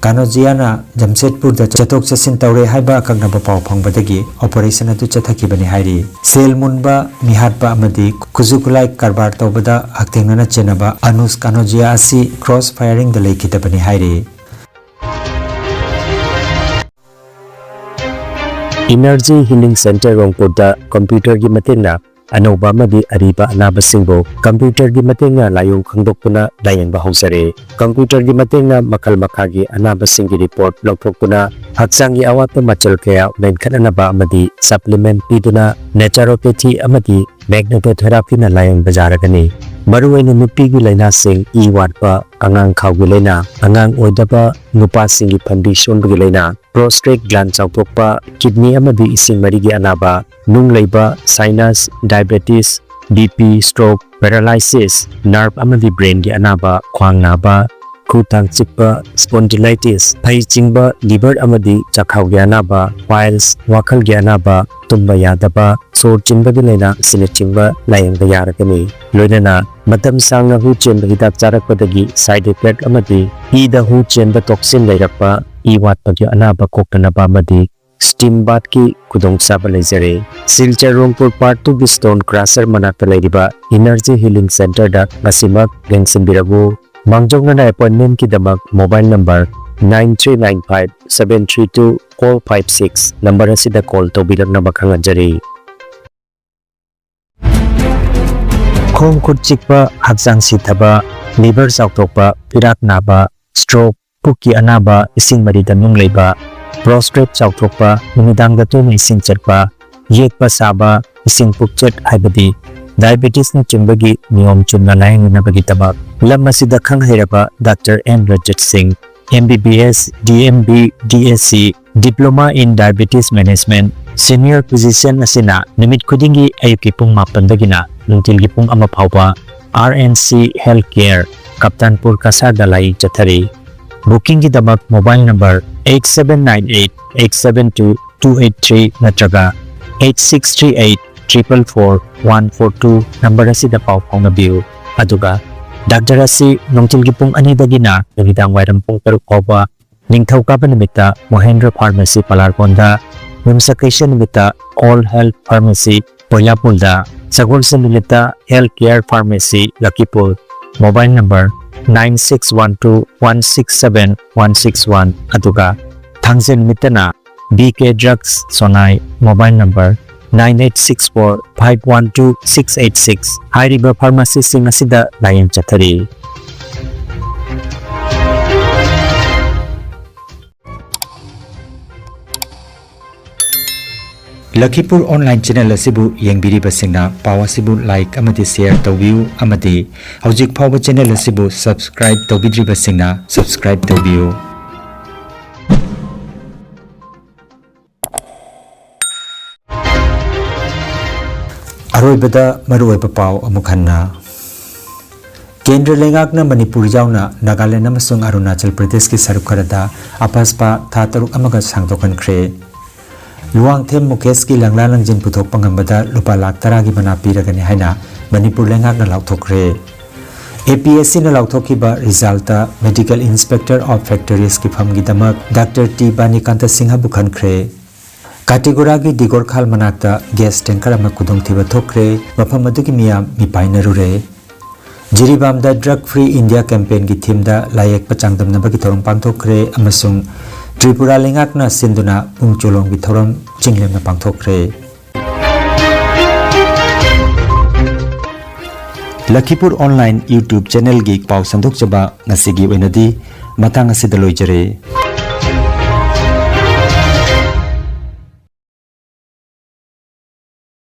ꯀꯅꯣꯖꯤꯌꯥꯅ ꯖꯝꯁꯦꯗꯄꯨꯔꯗ ꯆꯠꯊꯣꯛ ꯆꯠꯁꯤꯟ ꯇꯧꯔꯦ ꯍꯥꯏꯕ ꯑꯀꯛꯅꯕ ꯄꯥꯎ ꯐꯪꯕꯗꯒꯤ ꯑꯣꯄꯔꯦꯁꯟ ꯑꯗꯨ ꯆꯠꯊꯈꯤꯕꯅꯤ ꯍꯥꯏꯔꯤ꯫ ꯁꯦꯜ ꯃꯨꯟꯕ, ꯃꯤꯍꯥꯠꯄ ꯑꯃꯗꯤ ꯈꯨꯠꯁꯨ ꯈꯨꯠꯂꯥꯏ ꯀꯔꯕꯥꯔ ꯇꯧꯕꯗ ꯍꯛꯊꯦꯡꯅꯅ ꯆꯦꯟꯅꯕ ꯑꯅꯨꯁ ꯀꯅꯣꯖꯤꯌꯥ ꯑꯁꯤ ꯀ꯭ꯔꯣꯁ ꯐꯥꯌꯔꯤꯡꯗ ꯂꯩꯈꯤꯗꯕꯅꯤ ꯍꯥꯏꯔꯤ꯫ Energy Healing Center ꯔꯣꯡꯄꯨꯔꯗ ꯀꯝꯄ꯭ꯌꯨꯇꯔꯒꯤ ꯃꯇꯦꯡꯅ ꯑꯅꯧꯕ ꯑꯃꯗꯤ ꯑꯔꯤꯕ ꯑꯅꯥꯕꯁꯤꯡꯕꯨ ꯀꯝꯄ꯭ꯌꯨꯇꯔꯒꯤ ꯃꯇꯦꯡꯅ ꯂꯥꯏꯑꯣꯡ ꯈꯪꯗꯣꯛꯇꯨꯅ ꯂꯥꯌꯦꯡꯕ ꯍꯧꯖꯔꯦ꯫ ꯀꯝꯄ꯭ꯌꯨꯇꯔꯒꯤ ꯃꯇꯦꯡꯅ ꯃꯈꯜ ꯃꯈꯥꯒꯤ ꯑꯅꯥꯕꯁꯤꯡꯒꯤ ꯔꯤꯄꯣꯔꯠ ꯂꯧꯊꯣꯛꯇꯨꯅ ꯍꯛꯆꯥꯡꯒꯤ ꯑꯋꯥꯠꯄ ꯃꯆꯜ ꯀꯌꯥ ꯃꯦꯟꯈꯠꯅꯅꯕ ꯑꯃꯗꯤ ꯁꯄ꯭ꯂꯤꯃꯦꯟꯠ ꯄꯤꯗꯨꯅ naturopathy ꯑꯃꯗꯤ magnetotherapiꯅ ꯂꯥꯌꯦꯡꯕ ꯌꯥꯔꯒꯅꯤ꯫ ꯃꯔꯨꯑꯣꯏꯅ ꯅꯨꯄꯤꯒꯤ ꯂꯥꯏꯅꯥꯁꯤꯡ, ꯏ ꯋꯥꯠꯄ, ꯑꯉꯥꯡ ꯈꯥꯎꯒꯤ ꯂꯥꯏꯅꯥ, ꯑꯉꯥꯡ ꯑꯣꯏꯗꯕ, ꯅꯨꯄꯥꯁꯤꯡꯒꯤ ꯐꯟꯕꯤ ꯁꯣꯟꯕꯒꯤ ꯂꯥꯏꯅꯥ, prostate gland ꯆꯥꯎꯊꯣꯛꯄ, kidney ꯑꯃꯗꯤ ꯏꯁꯤꯡ ꯃꯔꯤꯒꯤ ꯑꯅꯥꯕ, ꯅꯨꯡ ꯂꯩꯕ, sinus, diabetes, BP, stroke, paralysis, nerve ꯑꯃꯗꯤ brainꯒꯤ ꯑꯅꯥꯕ, ꯈ꯭ꯋꯥꯡ ꯅꯥꯕ, ꯈꯨ ꯊꯥꯡ ꯆꯤꯛꯄ, spondylitis, ꯐꯩ ꯆꯤꯡꯕ, liver ꯑꯃꯗꯤ ꯆꯥꯛꯈꯥꯎꯒꯤ ꯑꯅꯥꯕ, piles, ꯋꯥꯈꯜꯒꯤ ꯑꯅꯥꯕ, ꯇꯨꯝꯕ ꯌꯥꯗꯕ, ꯁꯣꯔ ꯆꯤꯟꯕꯒꯤ ꯂꯥꯏꯅꯥ ꯑꯁꯤꯅꯆꯤꯡꯕ ꯂꯥꯌꯦꯡꯕ ꯌꯥꯔꯒꯅꯤ꯫ ꯂꯣꯏꯅꯅ ꯃꯇꯝ ꯁꯥꯡꯅ ꯍꯨ ꯆꯦꯟꯕ ꯍꯤꯗꯥꯛ ꯆꯥꯔꯛꯄꯗꯒꯤ side effect ꯑꯃꯗꯤ ꯏꯗ ꯍꯨ ꯆꯦꯟꯕ toxin ꯂꯩꯔꯛꯄ, ꯏ ꯋꯥꯠꯄꯒꯤ ꯑꯅꯥꯕ ꯀꯣꯛꯇꯅꯕ ꯑꯃꯗꯤ steam bathꯀꯤ ꯈꯨꯗꯣꯡꯆꯥꯕ ꯂꯩꯖꯔꯦ꯫ ꯁꯤꯜꯆꯔ ꯔꯣꯡꯄꯨꯔ Part Twoꯒꯤ stone crusher ꯃꯅꯥꯛꯇ ꯂꯩꯔꯤꯕ Energy Healing Centerꯗ ꯉꯁꯤꯃꯛ ꯌꯦꯡꯁꯤꯟꯕꯤꯔꯛꯎ꯫ ꯃꯥꯡꯖꯧꯅꯅ appointmentꯀꯤꯗꯃꯛ mobile number nine three nine five seven three two four five six number ꯑꯁꯤꯗ call ꯇꯧꯕꯤꯔꯛꯅꯕ ꯈꯪꯍꯟꯖꯔꯤ꯫ ꯈꯣꯡ ꯈꯨꯠ ꯆꯤꯛꯄ, ꯍꯛꯆꯥꯡ ꯁꯤꯊꯕ, liver ꯆꯥꯎꯊꯣꯛꯄ, ꯄꯤꯔꯥꯛ ꯅꯥꯕ, stroke, ꯄꯨꯛꯀꯤ ꯑꯅꯥꯕ, ꯏꯁꯤꯡ ꯃꯔꯤꯗ ꯅꯨꯡ ꯂꯩꯕ, prostate ꯆꯥꯎꯊꯣꯛꯄ, ꯅꯨꯃꯤꯗꯥꯡꯗ ꯇꯣꯏꯅ ꯏꯁꯤꯡ ꯆꯠꯄ, ꯌꯦꯠꯄ ꯁꯥꯕ, ꯏꯁꯤꯡ ꯄꯨꯛꯆꯠ ꯍꯥꯏꯕꯗꯤ diabetesꯅꯆꯤꯡꯕꯒꯤ ꯅꯤꯌꯣꯝ ꯆꯨꯝꯅ ꯂꯥꯌꯦꯡꯅꯅꯕꯒꯤꯗꯃꯛ ꯂꯝ ꯑꯁꯤꯗ ꯈꯪ ꯍꯩꯔꯕ Doctor M Rajat Singh, MBBS, DMB, DSC, Diploma in Diabetes Management, Senior Physician ꯑꯁꯤꯅ ꯅꯨꯃꯤꯠ ꯈꯨꯗꯤꯡꯒꯤ ꯑꯌꯨꯛꯀꯤ ꯄꯨꯡ ꯃꯥꯄꯟꯗꯒꯤꯅ ꯅꯨꯡꯊꯤꯜꯒꯤ ꯄꯨꯡ ꯑꯃ ꯐꯥꯎꯕ RNC Health Care, ꯀꯞꯇꯥꯟꯄꯨꯔ ꯀꯁꯥꯔꯗ ꯂꯥꯌꯦꯡ ꯆꯠꯊꯔꯤ꯫ Bookingꯒꯤꯗꯃꯛ mobile number eight seven nine eight eight seven two two eight three ꯅꯠꯇ꯭ꯔꯒ eight six three eight triple four one four two number ꯑꯁꯤꯗ ꯄꯥꯎ ꯐꯥꯎꯅꯕꯤꯌꯨ꯫ ꯑꯗꯨꯒ doctor ꯑꯁꯤ ꯅꯨꯡꯊꯤꯜꯒꯤ ꯄꯨꯡ ꯑꯅꯤꯗꯒꯤꯅ ꯅꯨꯃꯤꯗꯥꯡ ꯋꯥꯏꯔꯝ ꯄꯨꯡ ꯇꯔꯨꯛ ꯐꯥꯎꯕ, ꯅꯤꯡꯊꯧꯀꯥꯕ ꯅꯨꯃꯤꯠꯇ ꯃꯣꯍꯦꯟꯗ꯭ꯔ Pharmacy ꯄꯂꯥꯔꯒꯣꯟꯗ, ꯌꯨꯝꯁꯀꯩꯁ ꯅꯨꯃꯤꯠꯇ All Health Pharmacy ꯄꯣꯏꯂꯥꯄꯨꯜꯗ, ꯁꯒꯣꯜꯁꯦꯟ ꯅꯨꯃꯤꯠꯇ Health Care Pharmacy ꯂꯛꯀꯤꯄꯨꯜ, mobile number nine six one two one six seven one six one ꯑꯗꯨꯒ ꯊꯥꯡꯖ ꯅꯨꯃꯤꯠꯇꯅ B K Drugs ꯁꯣꯅꯥꯏ, mobile number nine eight six four five one two six eight six꯫ ꯍꯥꯏꯔꯤꯕ pharmacyꯁꯤꯡ ꯑꯁꯤꯗ ꯂꯥꯌꯦꯡ ꯆꯠꯊꯔꯤ꯫ ꯂꯈꯤꯄꯨꯔ online channel ꯑꯁꯤꯕꯨ ꯌꯦꯡꯕꯤꯔꯤꯕꯁꯤꯡꯅ ꯄꯥꯎ ꯑꯁꯤꯕꯨ like ꯑꯃꯗꯤ share ꯇꯧꯕꯤꯌꯨ ꯑꯃꯗꯤ ꯍꯧꯖꯤꯛ ꯐꯥꯎꯕ channel ꯑꯁꯤꯕꯨ subscribe ꯇꯧꯕꯤꯗ꯭ꯔꯤꯕꯁꯤꯡꯅ subscribe ꯇꯧꯕꯤꯌꯨ꯫ ꯑꯔꯣꯏꯕꯗ ꯃꯔꯨꯑꯣꯏꯕ ꯄꯥꯎ ꯑꯃꯨꯛ ꯍꯟꯅ꯫ ꯀꯦꯟꯗ꯭ꯔ ꯂꯩꯉꯥꯛꯅ ꯃꯅꯤꯄꯨꯔ ꯌꯥꯎꯅ ꯅꯥꯒꯥꯂꯦꯟ ꯑꯃꯁꯨꯡ ꯑꯔꯨꯅꯥꯆꯜ ꯄ꯭ꯔꯗꯦꯁꯀꯤ ꯁꯔꯨꯛ ꯈꯔꯗ ꯑꯄꯥꯁꯄꯥ ꯊꯥ ꯇꯔꯨꯛ ꯑꯃꯒ ꯁꯥꯡꯗꯣꯛꯍꯟꯈ꯭ꯔꯦ꯫ ꯂꯨꯋꯥꯡꯊꯦꯝ ꯃꯨꯀꯦꯁꯀꯤ ꯂꯪꯂꯥ ꯂꯪꯖꯤꯟ ꯄꯨꯊꯣꯛꯄ ꯉꯝꯕꯗ ꯂꯨꯄꯥ ꯂꯥꯈ ꯇꯔꯥꯒꯤ ꯃꯅꯥ ꯄꯤꯔꯒꯅꯤ ꯍꯥꯏꯅ ꯃꯅꯤꯄꯨꯔ ꯂꯩꯉꯥꯛꯅ ꯂꯥꯎꯊꯣꯛꯈ꯭ꯔꯦ꯫ APSCꯅ ꯂꯥꯎꯊꯣꯛꯈꯤꯕ resultꯇ Medical Inspector of Factoriesꯀꯤ ꯐꯝꯒꯤꯗꯃꯛ Doctor T ꯕꯥꯅꯤꯀꯥꯟꯇ ꯁꯤꯡꯍꯕꯨ ꯈꯟꯈ꯭ꯔꯦ꯫ ꯀꯥꯇꯤꯒꯨꯔꯥꯒꯤ ꯗꯤꯒꯣꯔꯈꯥꯜ ꯃꯅꯥꯛꯇ gas tanker ꯑꯃ ꯈꯨꯗꯣꯡꯊꯤꯕ ꯊꯣꯛꯈ꯭ꯔꯦ꯫ ꯃꯐꯝ ꯑꯗꯨꯒꯤ ꯃꯤꯌꯥꯝ ꯃꯤꯄꯥꯏꯅꯔꯨꯔꯦ꯫ ꯖꯤꯔꯤꯕꯥꯝꯗ Drug Free India campaignꯒꯤ themeꯗ ꯂꯥꯏꯌꯦꯛꯄ ꯆꯥꯡꯗꯝꯅꯕꯒꯤ ꯊꯧꯔꯝ ꯄꯥꯡꯊꯣꯛꯈ꯭ꯔꯦ ꯑꯃꯁꯨꯡ ꯇ꯭ꯔꯤꯄꯨꯔꯥ ꯂꯩꯉꯥꯛꯅ ꯁꯤꯟꯗꯨꯅ ꯄꯨꯡ ꯆꯣꯂꯣꯝꯒꯤ ꯊꯧꯔꯝ ꯆꯤꯡꯂꯦꯝꯅ ꯄꯥꯡꯊꯣꯛꯈ꯭ꯔꯦ꯫ ꯂꯈꯤꯄꯨꯔ online YouTube channelꯒꯤ ꯄꯥꯎ ꯁꯟꯗꯣꯛꯆꯕ ꯉꯁꯤꯒꯤ ꯑꯣꯏꯅꯗꯤ ꯃꯇꯥꯡ ꯑꯁꯤꯗ ꯂꯣꯏꯖꯔꯦ꯫